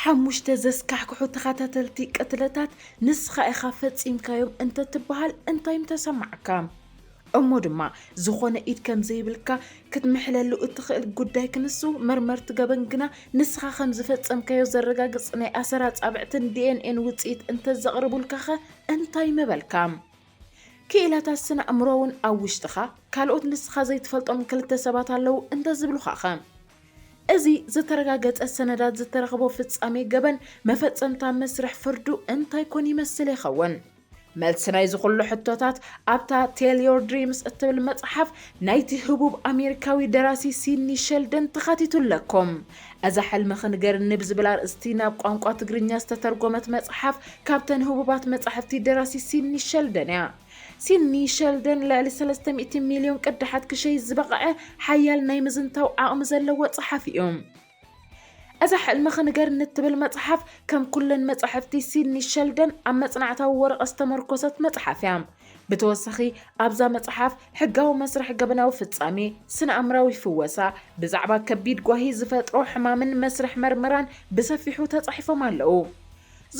ሓሙሽተ ዘስካሕክሑ ተኸታተልቲ ቅትለታት ንስኻ ኢኻ ፈጺምካዮም እንተትበሃል እንታይ ምተሰማዓካ? እሞ ድማ ዝኾነ ኢድ ከም ዘይብልካ ክትምሕለሉ እትኽእል ጉዳይ ክንሱ፣ መርመርቲ ገበን ግና ንስኻ ከም ዝፈጸምካዮ ዘረጋግጽ ናይ ኣሰር ኣጻብዕትን ዲ ኤን ኤን ውጽኢት እንተዘቕርቡልካኸ እንታይ ምበልካ? ክኢላታት ስነ ኣእምሮ እውን ኣብ ውሽጥኻ ካልኦት ንስኻ ዘይትፈልጦም ክልተ ሰባት ኣለዉ እንተዝብሉኻኸ? እዚ ዝተረጋገጸ ሰነዳት ዝተረኽቦ ፍጻሜ ገበን መፈጸምታ መስርሕ ፍርዱ እንታይ ኮን ይመስል ይኸውን? መልሲ ናይዚ ኩሉ ሕቶታት ኣብታ Tell Your Dreams እትብል መጽሓፍ ናይቲ ህቡብ ኣሜሪካዊ ደራሲ ሲድኒ ሸልደን ተኻቲቱ ኣለኩም። እዛ ሕልምኺ ንገርኒ ብዝብል ኣርእስቲ ናብ ቋንቋ ትግርኛ ዝተተርጎመት መጽሓፍ ካብተን ህቡባት መጻሕፍቲ ደራሲ ሲድኒ ሸልደን እያ። ሲድኒ ሸልደን ልዕሊ ሰለስተ ሚእቲ ሚልዮን ቅዳሓት ክሸይጥ ዝበቕዐ ሓያል ናይ ምዝንታው ዓቕሚ ዘለዎ ጸሓፊ እዩ። እዛ ሕልምኺ ንገርኒ እትብል መጽሓፍ ከም ኩለን መጻሕፍቲ ሲድኒ ሸልደን ኣብ መጽናዕታዊ ወረቐት ዝተመርኮሰት መጽሓፍ እያ። ብተወሳኺ ኣብዛ መጽሓፍ ሕጋዊ መስርሕ ገበናዊ ፍጻሜ፣ ስነ ኣእምራዊ ፍወሳ፣ ብዛዕባ ከቢድ ጓሂ ዝፈጥሮ ሕማምን መስርሕ መርመራን ብሰፊሑ ተጻሒፎም ኣለዉ።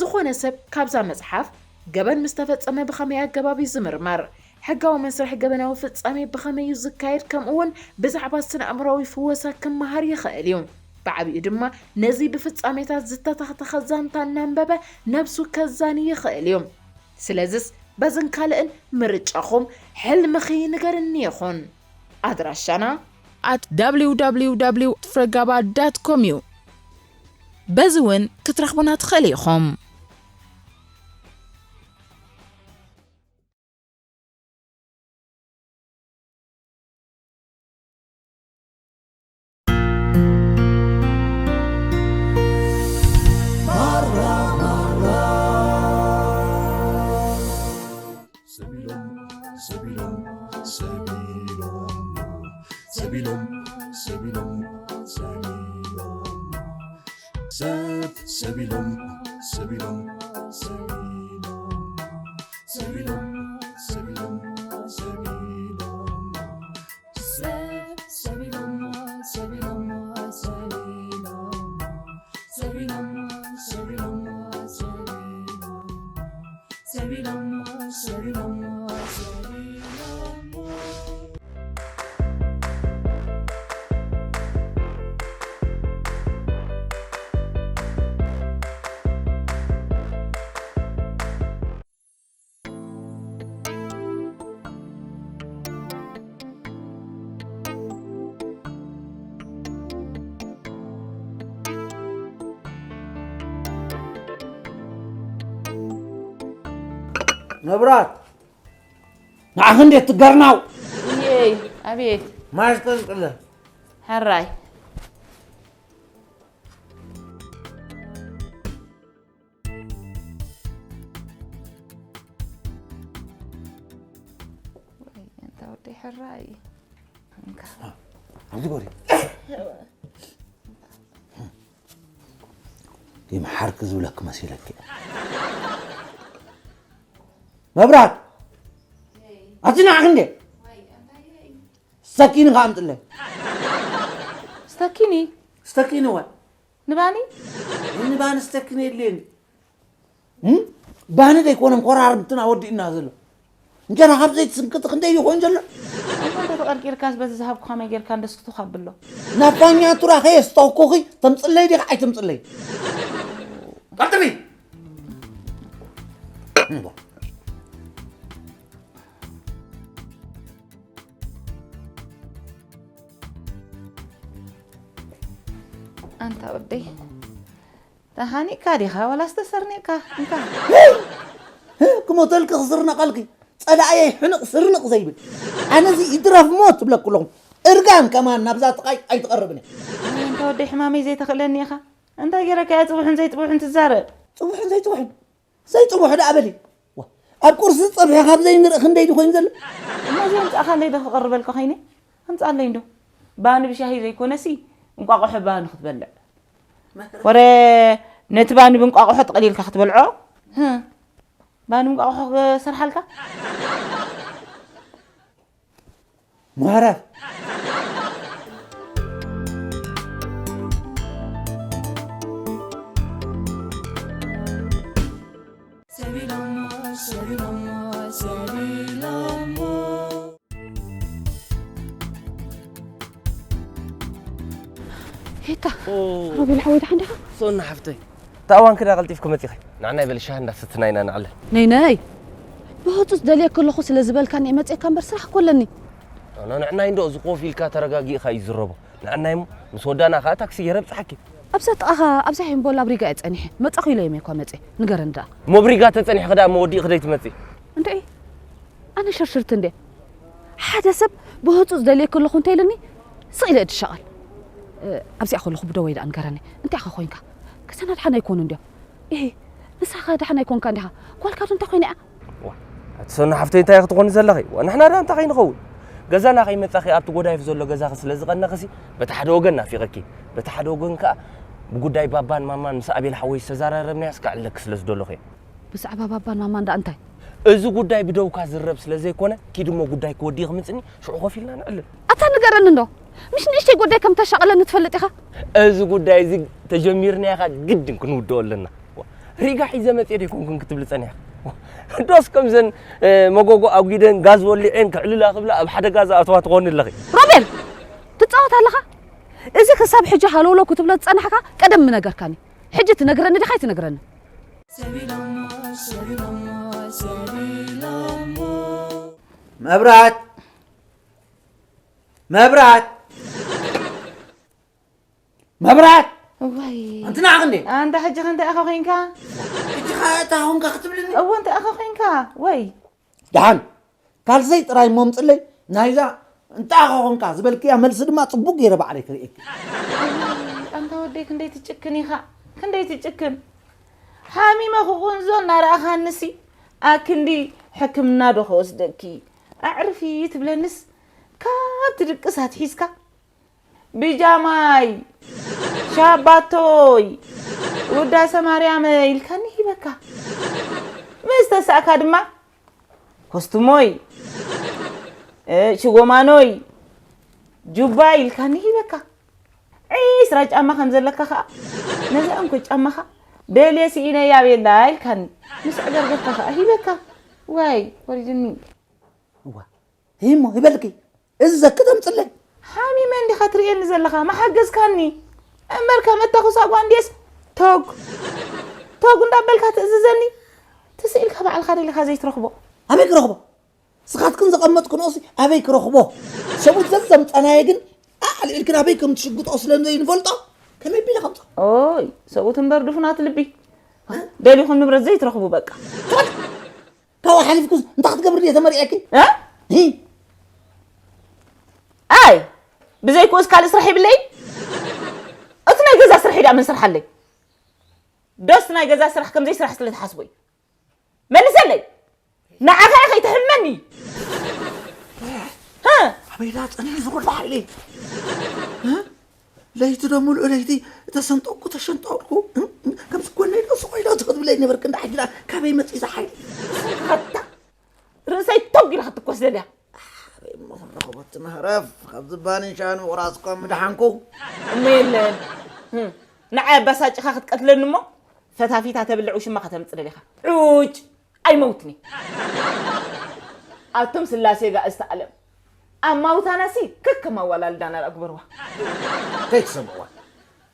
ዝኾነ ሰብ ካብዛ መጽሓፍ ገበን ምስ ተፈጸመ ብኸመይ ኣገባብ እዩ ዝምርመር? ሕጋዊ መስርሕ ገበናዊ ፍጻሜ ብኸመይ እዩ ዝካየድ? ከምኡውን ብዛዕባ ስነ ኣእምራዊ ፍወሳ ክመሃር ይኽእል እዩ። ብዓቢኡ ድማ ነዚ ብፍጻሜታት ዝተተኽተኸ ዛንታ እናንበበ ነብሱ ከዛኒ ይኽእል እዩ። ስለዝስ በዝን ካልእን ምርጫኹም ሕልምኺ ንገርኒ ይኹን። ኣድራሻና at www ፍረጋባ dot com እዩ። በዚ እውን ክትረኽቡና ትኽእል ኢኹም። ሰቢሎም፣ ሰቢሎም፣ ሰቢሎም፣ ሰቢሎም፣ ሰቢሎም፣ ሰቢሎም፣ ሰብ፣ ሰቢሎም፣ ሰቢሎም፣ ሰቢሎም፣ ሰቢሎም፣ ሰቢሎም፣ ሰቢሎም፣ ሰብ፣ ሰቢሎም፣ ሰቢሎም፣ ሰቢሎም፣ ሰቢሎም፣ ሰቢሎም፣ ሰቢሎም፣ ሰቢሎም፣ ሰቢሎም። መብራት፣ ንዓኺ እንዴት ትገርናው? እየይ፣ ኣቤት። ማይ እስከ ምጽለ። ሕራይ። ወይ፣ ኣንታ ወደይ ሕራይ። እንካ። ኣብዚ ጎሪ። ይምሓርክ ዝብለክ መሲለክ። መብራት! ኣቲ ንዓኺ እንዴ? ሰኪኒ ከኣ ኣምጥለይ። ስተኪኒ? ስተኪኒ ወይ? ንባኒ? ንባኒ ስተኪኒ የድልየኒ። እም? ባኒ ደይኮነ፣ ኮራርምትና ወዲእና ዘሎ። እንጀራ ካብ ዘይትስንክቲ ክንደይ ይኾን ዘሎ? ኣንተ እንተ ተቐርቂርካስ በዚ ዝሃብኩኻ ከመይ ጌርካ እንደስክቱኻ ኣብሎ? ናብ ፋኛ ቱራ ከየስተውኩኺ ተምጽለይ ዲኻ ኣይተምጽለይ? ቀልጥፊ! እንቦ። ኣንታ ወደይ፣ ተሃኒእካ ዲኻ ዋላስ ተሰርኒቕካ? እንካ። ህ፣ ክሞተልኪ ክስርነቐልኪ፣ ጸላእየይ ሕንቕ ስርንቕ ዘይብል። ኣነዚ ይድረፍ ሞት እብለኩ ኣለኹ። እርጋን ከማን ናብዛ ጥቓይ ኣይትቐርብን እየ። ኣይ፣ ኣንታ ወደይ ሕማመይ ዘይተኽእለኒ ኢኻ። እንታይ ገይረካ እየ ጽቡሕን ዘይጽቡሕን ትዛረብ? ጽቡሕን ዘይጽቡሕን? ዘይጽቡሕ ደኣ በሊ። ዋ፣ ኣብ ቁርሲ ጸብሒ ካብ ዘይንርኢ ክንደይ ድዩ ኮይኑ ዘሎ? እሞ እዚ ኣምጻእካለይ ዶ ክቐርበልካ ኮይነ? ኣምጻኣለይ እንዶ። ባኒ ብሻሂ ዘይኮነሲ፣ እንቋቑሖ ባኒ ክትበልዕ። ወረ ነቲ ባኒ ብእንቋቑሖ ጥቕሊልካ ክትበልዖ? ህም። ባኒ እንቋቑሖ ክሰርሓልካ? ማራ። ሄታ፣ ኦ። ሮቤል ሓወይ፣ ደሓን ዲኻ? ሶና ሓፍተይ፣ ተኣዋን ክዳ ቀልጢፍኩ መጺኺ። ንዓናይ በል ሻሂ እንዳሰትና ኢና ንዓለ። ነይ፣ ነይ። ብህጹጽ ደልየ ከለኹ ስለ ዝበልካኒ እየ መጺእካ እምበር ስራሕ እኮ ኣለኒ። ኖ፣ ንዕናይ እንዶ እዚ ኮፍ ኢልካ ተረጋጊእካ እዩ ዝረቦ። ንዕናይ እሞ ምስ ወዳና ከኣ ታክሲ ገይረ ኣብጽሓኪ። ኣብዛ ጥቓኻ፣ ኣብዛ ሂምቦል ኣብ ሪጋ እየ ጸኒሐ። መጻኹ ኢለ እየ እኮ መጺአ። ንገረኒ ደኣ። እሞ ብሪጋ ተጸኒሕኺ ደኣ እሞ ወዲእኺ ደይ ትመጺ? እንድዒ፣ ኣነ ሽርሽርቲ እንድየ። ሓደ ሰብ ብህጹጽ ደልየ ከለኹ እንተ ኢሉኒ፣ ስቕ ኢለ እየ ዝሻቐል። እ፣ ኣብዚኣ ከለኹ ብደወይ ደኣ ንገረኒ። እንታይ ኢኻ ኮይንካ? ገዛና ደሓን ኣይኮኑን ድዮም? እሂ፣ ንስኻ ደሓን ኣይኮንካን ዲኻ? ጓልካ ዶ እንታይ ኮይና እያ? ዋ፣ ኣቲ ሶና ሓፍተይ እንታይ ክትኾኒ ዘለኺ? ዋ፣ ንሕና ደኣ እንታይ ከይንኸውን? ገዛና ከይመጻኺ ኣብቲ ጎዳይፍ ዘሎ ገዛኺ ስለ ዝቐነኽሲ፣ በቲ ሓደ ወገን ናፊቐኪ፣ በቲ ሓደ ወገን ከኣ ብጉዳይ ባባን ማማን ምስ ኣቤል ሓወይ ዝተዘራረብናዮስ ከዕልለኪ ስለ ዝደለኹ እየ። ብዛዕባ ባባን ማማን ደኣ እንታይ? እዚ ጉዳይ ብደውካ ዝረብ ስለ ዘይኮነ፣ ኪድ እሞ ጉዳይኪ ወዲእኺ ምጽኒ፣ ሽዑ ኮፍ ኢልና ንዕልል። ኣታ ንገረኒ እንዶ፣ ምሽ ንእሽተይ ጉዳይ ከም ተሻቕለኒ ትፈልጥ ኢኻ? እዚ ጉዳይ እዚ ተጀሚርናዮ ኸኣ ግድን ክንውድኦ ኣለና። ዋ፣ ሪጋ ሒዘ መጽየ ደይኮንኩን ክትብሊ ጸኒሕኪ? ዋ፣ ዶስ ከምዘን፣ እ፣ መጎጎ ኣጒደን ጋዝ ወሊዐን ክዕልላ ክብላ ኣብ ሓደጋ ዝኣተዋ ትኾኒ ኣለኺ? ሮቤል፣ ትጻወት ኣለኻ? እዚ ክሳብ ሕጂ ሃለውለው ክትብሎ ዝጸናሕካ ቀደም ምነገርካኒ። ሕጂ ትነግረኒ ዲኻ ኣይትነግረኒ? መብራት! መብራት! መብራት! እዋይ። ኣንቲ ንዓኺ እንዴ? ኣንታ ሕጂ ከ እንታይ ኢኻ ኮይንካ? ሕጂ ኸ እታ ኾንካ ክትብልኒ? እወ፣ እንታይ ኢኻ ኮይንካ? ወይ። ደሓን፣ ካልሰይ ጥራይ እሞ ምጽለይ፣ ናይዛ እንታይ ኢኻ ኾንካ ዝበልክያ መልሲ ድማ ጽቡቕ ገይረ ባዕለይ ክርእየኪ። ኣንታ ወደይ ክንደይ ትጭክን ኢኻ፣ ክንደይ ትጭክን። ሓሚመ ክቑንዞ እናረኣኻንሲ፣ ኣክንዲ ሕክምና ዶ ከወስደኪ? ኣዕርፊ ትብለንስ፣ ካብ ትድቅስ ኣትሒዝካ፣ ብጃማይ፣ ሻባቶይ፣ ውዳሰ ማርያም ኢልካኒ ሂበካ። ምስ ተሳእካ ድማ፣ ኮስትሞይ፣ እ፣ ሽጎማኖይ፣ ጁባ ኢልካኒ ሂበካ። ዒስራ ጫማ ከም ዘለካ ኸኣ፣ ነዛ እንኮ ጫማኻ ደልየ ስኢነያ ቤላ ኢልካኒ። ምስ ዕገርገርካ ኸኣ ሂበካ። ዋይ፣ ወሪድኒ። እዋ፣ ሂሞ፣ ይበልኪ። እዚ ዘኪ ተምጽለይ። ሓሚመ እንዲኻ ትርእየኒ ዘለኻ፣ መሓገዝካኒ። እምበር ከም እተኹሳ ጓንዴስ፣ ቶግ፣ ቶግ እንዳበልካ ትእዝዘኒ። ትስኢልካ ባዕልኻ ደሊኻ ዘይትረኽቦ። ኣበይ ክረኽቦ? ስኻትክን ዘቐመጥክንኦሲ ኣበይ ክረኽቦ? ሰብኡት ዘዘምጸናዮ ግን ኣዕልዒልክን ኣበይ ከም ትሽግጥኦ ስለ ዘይንፈልጦ፣ ከመይ ቢለ ከምጽኦ? ኦይ፣ ሰብኡት እምበር ድፉናት ልቢ። እ? ደሊኹም ንብረት ዘይትረኽቡ በቃ። ፎት! ካብኡ ሓሊፍኩስ እንታይ ክትገብር ድየ ተመሪዐኪ? እ? ሂ! ኣይ፣ ብዘይክኡስ ካልእ ስራሕ የብለይን? እቲ ናይ ገዛ ስራሕ ድኣ መን ስርሓለይ? ዶስ ናይ ገዛ ስራሕ ከም ዘይስራሕ ስለ ትሓስቦ እዩ? መልሰለይ! ንዓኻ እየ ከይትሕመኒ! ሃ! ኣበይ ደኣ ጸኒሑ ዝኹሉ ሓይሊ? ሃ? ለይቲ ዶ ሙሉእ ለይቲ ተሰንጠቕኩ ተሸንጠቕኩ? ከምዚ ጎነይ ዶ ስቕ ኢሎ ትኽትብለይ ነበርክ እንዳ ሕጂ ደኣ ካበይ መጺኡ እዚ ሓይሊ? ኣታ! ርእሰይ ቶግ ኢላ ክትኮስ ደልያ። ኣበይ እሞ ክንረኽቦ እቲ መህረፍ? ካብዚ ባንን ሻሂን ምቑራጽ እኳ ምደሓንኩ። እሞ የለን። ህም። ንዓይ ኣባሳጭኻ ክትቀትለኒ እሞ ፈታፊታ ተብልዕ ውሽማ ከተምጽእ ደሊኻ። ዑጭ! ኣይመውትኒ። ኣቱም ስላሴ ጋእዝተ ዓለም። ኣማውታናሲ ከከም ኣዋላልዳና ደኣ ግበርዋ። ከይትሰምዕዋ።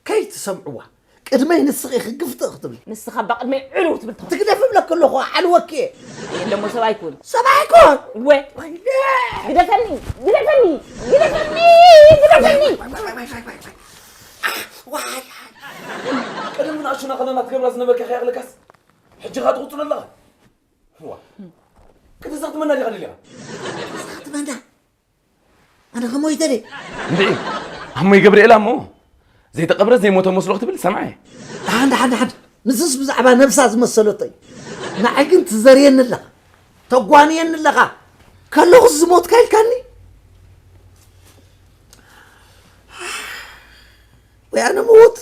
ከይትሰምዕዋ። ቅድመይ ንስኺ ኢኺ ግፍጥእ ክትብሊ። ንስኻ እባ ቅድመይ ዕልው ትብል ትኾን። ትግደፊ እብለኪ ኣለኹ፣ ዓልወኪ እየ። ኣየ እንደሞ ሰብ ኣይኮን። ሰብ ኣይኮን? እወ። ወይኔ። ግደፈኒ፣ ግደፈኒ፣ ግደፈኒ፣ ግደፈኒ። ዋይ፣ ዋይ፣ ዋይ፣ ዋይ፣ ዋይ። ዋይ። ቅድም ንኣሽቱና ከለና ትገብራ ዝነበርካ ከይኣኽለካስ፣ ሕጂ ኸኣ ትቕጽሎ ኣለኻ? ዋ። ክትዘኽትመና ዲኻ ደሊኻ? ክትዘኽትመና? ኣነ ከ ሞይተ ድየ? እንድዒ፣ ኣሞይ ገብርኤል ኣሞ ዘይተቐብረ ዘይሞተ መስሎ ክትብል ሰምዐ። ደሓን፣ ደሓን፣ ደሓን። ንስስ ብዛዕባ ነብሳ ዝመሰለቶ እዩ። ንዓይ ግን ትዘርየኒ ኣለኻ። ተጓንየኒ ኣለኻ። ከለኹስ ዝሞትካ ኢልካኒ? ወይ ኣነ ምዉት?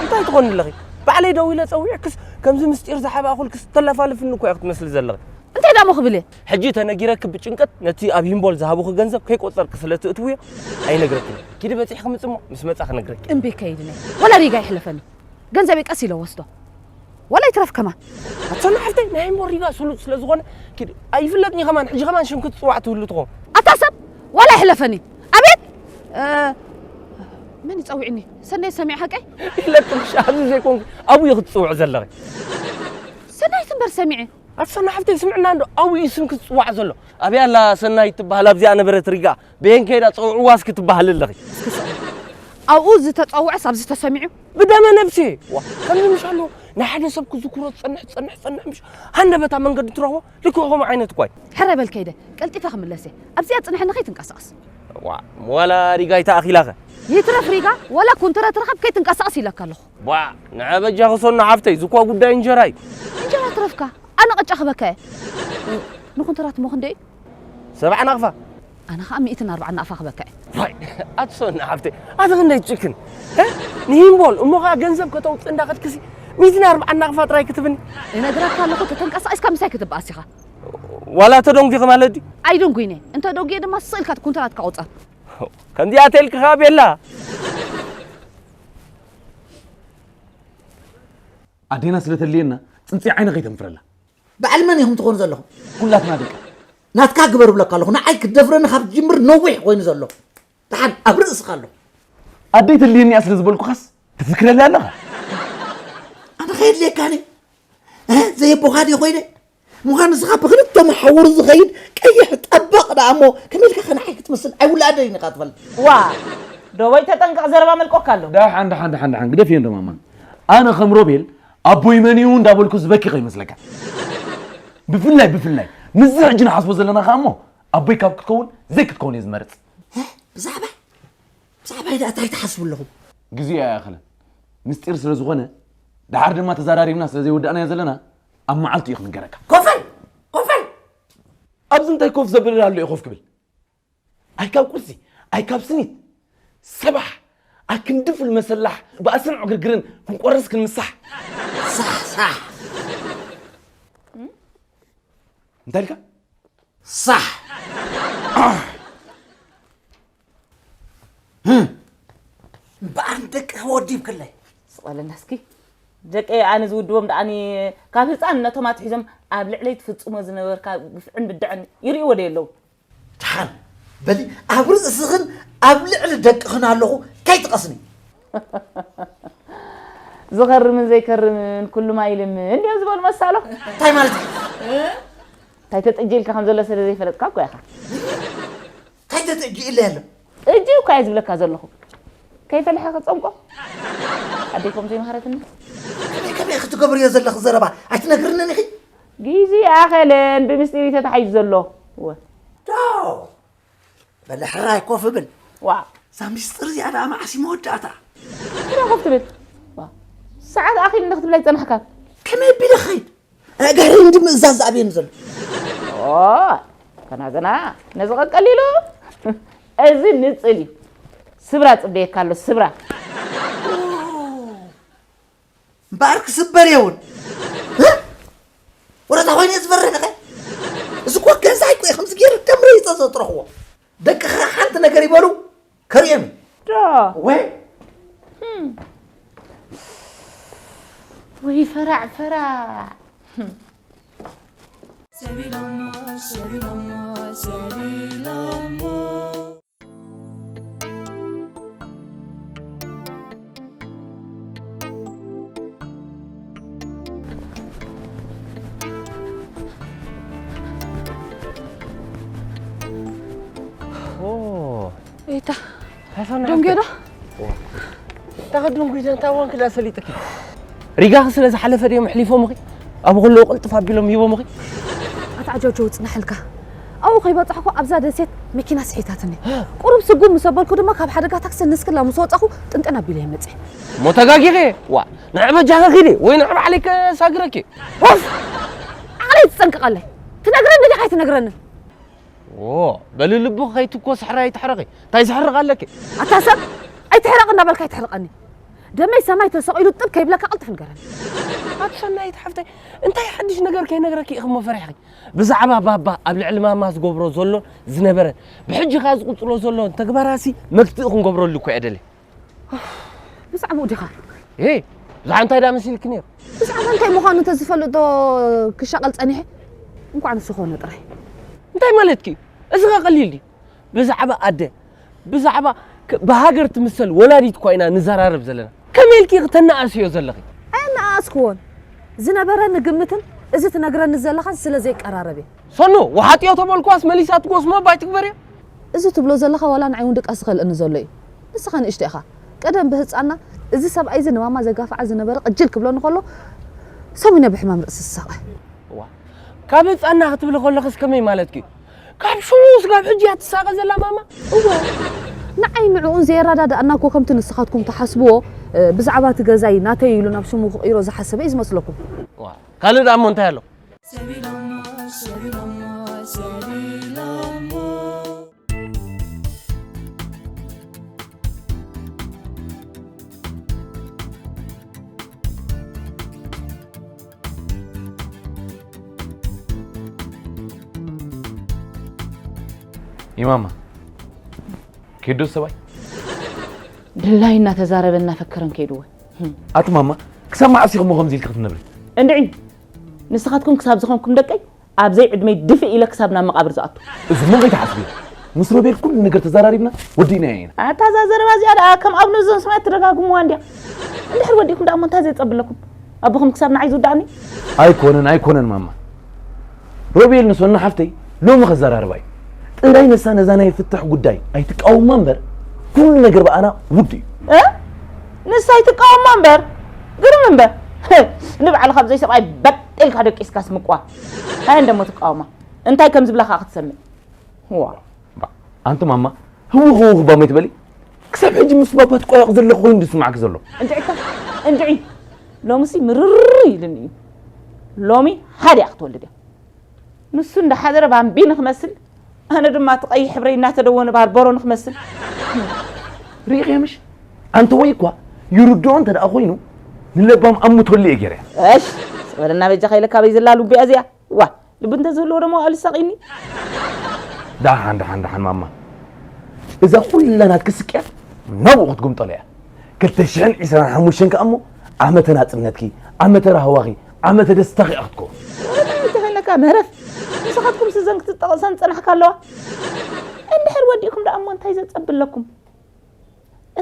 እንታይ ትኾኒ ኣለኺ? ባዕለይ ደዊለ ጸዊዕክስ፣ ከምዚ ምስጢር ዝሓብኣኹልክስ ተለፋልፍኒ እኮ ኢኺ ክትመስሊ ዘለኺ። እንታይ ደኣ እሞ ክብል እየ? ሕጂ ተነጊረኪ ብጭንቀት ነቲ ኣብ ሂምቦል ዝሃቡኺ ገንዘብ ከይቆጸርኪ ስለ ትእትውዮ ኣይነግረክን እየ። ኪዲ በጺሕኪ ምጺ እሞ ምስ መጻ ክነግረኪ። እምቢ ከይድነ። ወላ ሪጋ ይሕለፈኒ። ገንዘበይ ቀስ ኢለ ወስዶ። ዋላ ይትረፍ ከማን። ኣታ ሰናይ ሓፍተይ፣ ናይ እምቦ ሪጋ ስሉጥ ስለ ዝኾነ፣ ኪድ፣ ኣይፍለጥን እዩ ከማን፣ ሕጂ ከማን ሽም ክትጽዋዕ ትህሉ ትኾን። ኣታ ሰብ፣ ዋላ ይሕለፈኒ። ኣቤት! እ፣ መን ይጸውዕኒ? ሰናይ ሰሚዕ ሓቀይ? ኢለኪ ምሽ፣ ኣብዚ ዘይኮንኩ፣ ኣብኡ እዩ ክትጽውዕ ዘለኺ። ሰናይት እምበር ሰሚዐ። ኣታ ሰናይ ሓፍተይ፣ ስምዕና እንዶ፣ ኣብኡ እዩ ስም ክትጽዋዕ ዘሎ። ኣበይ ኣላ ሰናይት ትበሃል ኣብዚኣ ነበረት ሪጋ? በየን ከይዳ ጸውዕዋ እስኪ ትበሃል ኣለኺ። እስኪ ስቕ። ኣብኡ ዝተጸውዐስ ኣብዚ ተሰሚዑ? ብደመ ነብሲ። ዋ፣ ከምዚ ምሽ ኣሎ። ናይ ሓደ ሰብ ክዝክሮ ትጸንሕ፣ ትጸንሕ፣ ትጸንሕ ምሽ። ሃንደበታ መንገዲ ትረኽቦ፣ ልክዕ ከምኡ ዓይነት እኳ እዩ። ሕረ በል ከይደ፣ ቀልጢፈ ክምለስ እየ። ኣብዚኣ ጽንሐኒ ከይትንቀሳቐስ። ዋ፣ ዋላ ሪጋ ኣይተኣኺላኸ? ይትረፍ ሪጋ፣ ዋላ ኩንትራት ርኸብ ከይትንቀሳቐስ ኢለካ ኣለኹ። ዋ፣ ንዐ በጃኺ ሰኑ ሓፍተይ፣ ዝኳ ጉዳይ እንጀራ እዩ። እንጀራ ትረፍካ፣ ኣነ ቅጫ ክበካ እየ። ንኩንትራት እሞ ክንደይ እዩ? ሰብዓ ናቕፋ። ኣነ ኸዓ ሚእትን ኣርብዓን ናቕፋ ክበካ እየ። ዋይ፣ ኣቲ ሰኑ ሓፍተይ፣ ኣቲ ክንደይ ትጭክን? እ? ንሂምቦል፣ እሞ ኸዓ ገንዘብ ከተውፅእ እንዳኸድክሲ፣ ሚእትን ኣርብዓን ናቕፋ ጥራይ ክትብኒ? እነግረካ ኣለኹ፣ ተተንቀሳቒስካ ምሳይ ክትበኣስ ኢኻ። ዋላ ተደንጒኺ ማለት ድዩ? ኣይደንጉይን እየ። እንተ ደንጉየ ድማ ስቕ ኢልካ እቲ ኩንትራትካ ቁጸር። ከምዚኣ ተልኪ ኸዓ ቤላ። ኣዴና ስለ ተድልየና ጽንጽያ ዓይኒ ከይተንፍረላ። በዓል መን ኢኹም ትኾኑ ዘለኹም? ኩላትና ደቃ። ናትካ ግበር ብለካ ኣለኹ። ንዓይ ክትደፍረኒ ካብ ትጅምር ነዊሕ ኮይኑ ዘሎ። ደሓን ኣብ ርእስኻ ኣሎ። ኣደይ ተድልየኒ እያ ስለ ዝበልኩኻስ ትፍክረለይ ኣለኻ? ኣነ ከየድልየካኒ? እ? ዘየቦኻ ድየ ኮይነ? ምዃን ንስኻ ብኽልተ መሓውር ዝኸይድ ቀይሕ ጠበቕ ደኣ እሞ ከመይ ኢልካ ከ ንዓይ ክትመስል ኣይውላደይን ኢኻ ትፈልጥ። ዋ፣ ዶቦይ ተጠንቀቕ ዘረባ መልቆካ ኣሎ። ደሓን፣ ደሓን፣ ደሓን፣ ደሓን፣ ግደፍዮ እንዶ ማማ። ኣነ ከም ሮቤል ኣቦይ መን እዩ እንዳበልኩ ዝበኪ ከይመስለካ። ብፍላይ፣ ብፍላይ፣ ምስዚ ሕጂ ንሓስቦ ዘለና ከኣ እሞ ኣቦይ ካብ ክትከውን ዘይክትከውን እየ ዝመርጽ። እ? ብዛዕባይ? ብዛዕባይ ደኣ እንታይ ትሓስቡ ኣለኹም? ግዜኡ ኣይኣኸለን። ምስጢር ስለ ዝኾነ፣ ደሓር ድማ ተዛራሪብና ስለ ዘይወዳእናዮ ዘለና፣ ኣብ መዓልቲ እዩ ክንገረካ። ኮፍ በል! ኮፍ በል! ኣብዚ እንታይ ኮፍ ዘብል ኣሎ እዩ ኮፍ ክብል? ኣይ ካብ ቁርሲ፣ ኣይ ካብ ስኒት። ሰባሕ! ኣክንዲ ፉል መሰላሕ፣ ባእስን ዕግርግርን ክንቆርስ ክንምሳሕ። ሳሕ፣ ሳሕ! እንታይ ኢልካ? ሳሕ! እምበኣር ንደቂ ወዲብክለይ። ስቕ በለና እስኪ። ደቀይ ኣነ ዝውድቦም ደኣኒ ካብ ህፃንነቶም ኣትሒዞም ኣብ ልዕለይ ትፍፅሞ ዝነበርካ ግፍዕን ብድዐን ይርእይዎ ዶ የለዉ? ደሓን በሊ፣ ኣብ ርእስኽን ኣብ ልዕሊ ደቅኽን ኣለኹ፣ ከይትቐስኒ። ዝኸርምን ዘይከርምን ኩሉ ማይ ይልምን ድዮም ዝበሉ መሳሎ? እንታይ ማለት እዩ? እንታይ ተጠጀ ኢልካ ከም ዘሎ ስለ ዘይፈለጥካ እኮ ኢኻ። እንታይ ተጠጅ ኢለ ኣሎ? ጠጅ እኮ እየ ዝብለካ ዘለኹ። ከይፈለሐ ክጸምቆ። ኣደይ ከምኡ ዘይመሃረትኒ። ከመይ ከመይ ክትገብርዮ ዘለኺ ዘረባ ኣይትነግርንን ኢኺ? ግዜ ኣኸለን ብምስጢር እዩ ተታሒዙ ዘሎ። እወ። ዶ! በለ ሕራይ ኮፍ ብል። ዋ። እዛ ምስጢር እዚኣ ደኣ መዓስ እዩ መወዳእታ? ሕራይ ኮፍ ትብል። ዋ። ሰዓት ኣኺሉ እንደ ክትብላ ይጸናሕካ። ከመይ ኣቢለ ክኸይድ? ኣእጋረይ እንዲ ምእዛዝ ዝኣብየኒ ዘሎ። ኦ፣ ከናዘና ነዚ ቀቀሊሉ። እዚ ንጽል እዩ። ስብራ ጽበየካ ኣሎ፣ ስብራ። እምበኣር ክስበር የውን። እ? ወረታ ኮይነ ዝፈርሕ ነኸ? እዚ እኮ ገዛይ እኮ እዩ፣ ከምዚ ገይሩ ከም ረይፀ ዘጥረኽዎ። ደቅኻ ሓንቲ ነገር ይበሉ፣ ከርእዮም እዩ። ዶ? ወይ? ህም። ወይ ፈራዕ፣ ፈራዕ። ህም። ኦ። ኤታ። ሃሰና ደንጌ ዶ? ዋ። ታኸ ደንጉ ኢዛ እንታይ ዋን ክዳ ሰሊጥኪ? ሪጋኺ ስለ ዝሓለፈ ድዮም ኣሕሊፎምኺ? ኣብ ከለዉ ቅልጥፍ ኣቢሎም ሂቦምኺ? ኣታ ዓጃውጃው ጽናሕልካ። ኣብኡ ከይበጻሕኩ ኣብዛ ደሴት መኪና ስሒታትኒ። ቁሩብ ስጉም ምስ ኣበልኩ ድማ ካብ ሓደጋ ታክሲ ንስክላ ምስ ወጻኹ ጥንጥን ኣቢለ እየ መጽየ። እሞ ተጋጊኸ? ዋ፣ ንዕ በጃኺ ኺዲ ወይ ንዕ ባዕለይ ከሳግረኪ። ኡፍ! ዓቕለይ ትጸንቅቐለይ። ትነግረኒ ዲኻ ኣይትነግረንን? ኦ፣ በሊ ልብኺ ከይትኮስ ሕራይ ኣይትሕረቒ። እንታይ ዘሕርቕ ኣለኪ? ኣታ ሰብ፣ ኣይትሕረቕ እናበልካ ኣይትሕርቐኒ። ደመይ ሰማይ ተሰቒሉ ጥብ ከይብለካ ቀልጥፍ ንገረኒ። ኣቲ ሰናይት ሓፍተይ፣ እንታይ ሓድሽ ነገር ከይነግረኪ ኢኺ እሞ ፈሪሕኺ? ብዛዕባ ባባ ኣብ ልዕሊ ማማ ዝገብሮ ዘሎን ዝነበረን፣ ብሕጂ ከኣ ዝቕጽሎ ዘሎን ተግባራሲ መግትኢ ክንገብረሉ እኮ እየ ደልየ። ብዛዕባኡ ዲኻ? ኤ፣ ብዛዕባ እንታይ ደኣ መሲልኪ ነይሩ? ብዛዕባ እንታይ ምዃኑ እንተዝፈልጥ ዶ ክሻቐል ጸኒሐ? እንኳዕ ንሱ ኾነ ጥራይ። እንታይ ማለትኪ? እዚ ኸ ቀሊል ድዩ? ብዛዕባ ኣደ፣ ብዛዕባ ክ-፣ ብሃገር ትምሰል ወላዲት እኳ ኢና ንዘራረብ ዘለና። ከመይ ኢልኪ ክተነኣስዮ ዘለኺ? ኣየነኣኣስክዎን። ዝነበረኒ ግምትን እዚ ትነግረኒ ዘለኻን ስለ ዘይቀራረብ እየ። ሰኑ፣ ወሓጥዮ ተበልኳስ መሊሳ ትጎስሞ ባይ ትግበርዮ? እዚ ትብሎ ዘለኻ ዋላ ንዓይ እውን ድቃስ ዝኸልእኒ ዘሎ እዩ። ንስኻ ንእሽቶ ኢኻ። ቀደም ብህጻና እዚ ሰብኣይ እዚ ንማማ ዘጋፍዓ ዝነበረ ቅጅል ክብለኒ ከሎ ሰሙነ ብሕማም ርእሲ ዝሳቐ። እዋ፣ ካብ ህጻና ክትብሊ ከለኽስ ከመይ ማለትኪ? ካብ ሽሙ ስጋብ ሕጂ እያ ትሳቐ ዘላ ማማ? እወ፣ ንዓይ ንዕኡን ዘየረዳድኣና እኮ ከምቲ ንስኻትኩም ትሓስብዎ፣ እ፣ ብዛዕባ እቲ ገዛይ ናተይ ኢሉ ናብ ሽሙ ክቕይሮ ዝሓሰበ እዩ ዝመስለኩም። እዋ፣ ካልእ ደኣ እሞ እንታይ ኣሎ? ይማማ፣ ኬዶ ሰባይ? ድላይ እናተዛረበ እናፈከረን ከይድዎ። ኣቲ ማማ፣ ክሳብ መዓስ ኢኹም ከምዚ ኢልኪ ክትነብሪ? እንድዒ፣ ንስኻትኩም ክሳብ ዝኾንኩም ደቀይ፣ ኣብዘይ ዕድመይ ድፍእ ኢለ ክሳብ ናብ መቓብር ዝኣቱ። እዚ ምን ከይትሓስቢ። ምስ ሮቤል ኩሉ ነገር ተዘራሪብና ወዲእናዮ ኢና። ኣታ እዛ ዘረባ እዚኣ ደኣ ከም ኣብ ነዞም ሰማያት ትደጋግምዋ እንድያ። እንድሕር ወዲእኩም ደኣ እሞ እንታይ ዘጸብለኩም? ኣቦኹም ክሳብ ንዓይ ዝውድኣኒ? ኣይኮነን፣ ኣይኮነን ማማ። ሮቤል ንሶና ሓፍተይ ሎሚ ከዘራርባ እዩ። ጥራይ ነሳ ነዛ ናይ ፍትሕ ጉዳይ ኣይትቃወማ እምበር፣ ኩሉ ነገር ብኣና ውድ እዩ። እ? ንሳ ኣይትቃወማ እምበር፣ ግርም እምበር። ንባዕልኻ ብዘይ ሰብኣይ በጥ ኢልካ ደቂስካ ስምቋ። ኣይ እንደሞ ትቃወማ። እንታይ ከም ዝብላ ከዓ ክትሰምዕ። ዋ። ባ-፣ ኣንቲ ማማ፣ ህውኽ ህውኽ ባመይ ትበሊ? ክሳብ ሕጂ ምስ ባባ ትቋየቕ ዘለኹ ኮይኑ ዝስማዕኪ ዘሎ። እንድዒ እታ፣ እንድዒ። ሎምሲ ምርር ኢልኒ እዩ። ሎሚ ሓደ እያ ክትወልድ እያ። ንሱ እንዳሓደረ ባምቢ ንክመስል፣ ኣነ ድማ እቲ ቀይሕ ሕብረይ እናተደወነ ባርበሮ ንክመስል። ርኢኽዮ ምሽ? ኣንተ ወይ እኳ ይርድኦ እንተ ደኣ ኮይኑ፣ ንለባም ኣሙተሉ እየ ገይረያ። እሽ፣ ስቕ በለና በጃኻ ኢለካ በይ ዘላ ሉቢያ እዚኣ። ዋ፣ ልቢ እንተዝህልዎ ደሞ ኣልሳቒኒ። ደሓን፣ ደሓን፣ ደሓን ማማ። እዛ ኩላ ናትኪ ስቅያት ናብኡ ክትጉምጠሉ እያ። ክልተ ሽሕን ዕስራን ሓሙሽተን ከኣ እሞ ዓመተ ናጽነትኪ፣ ዓመተ ራህዋኺ፣ ዓመተ ደስታኺ እያ ክትከውን። እንታይ ተፈለካ መረፍ። ንስኻትኩም ስዘን ክትጠቕሰን ጸናሕካ ኣለዋ። እንድሕር ወዲእኩም ደኣ እሞ እንታይ ዘጸብለኩም?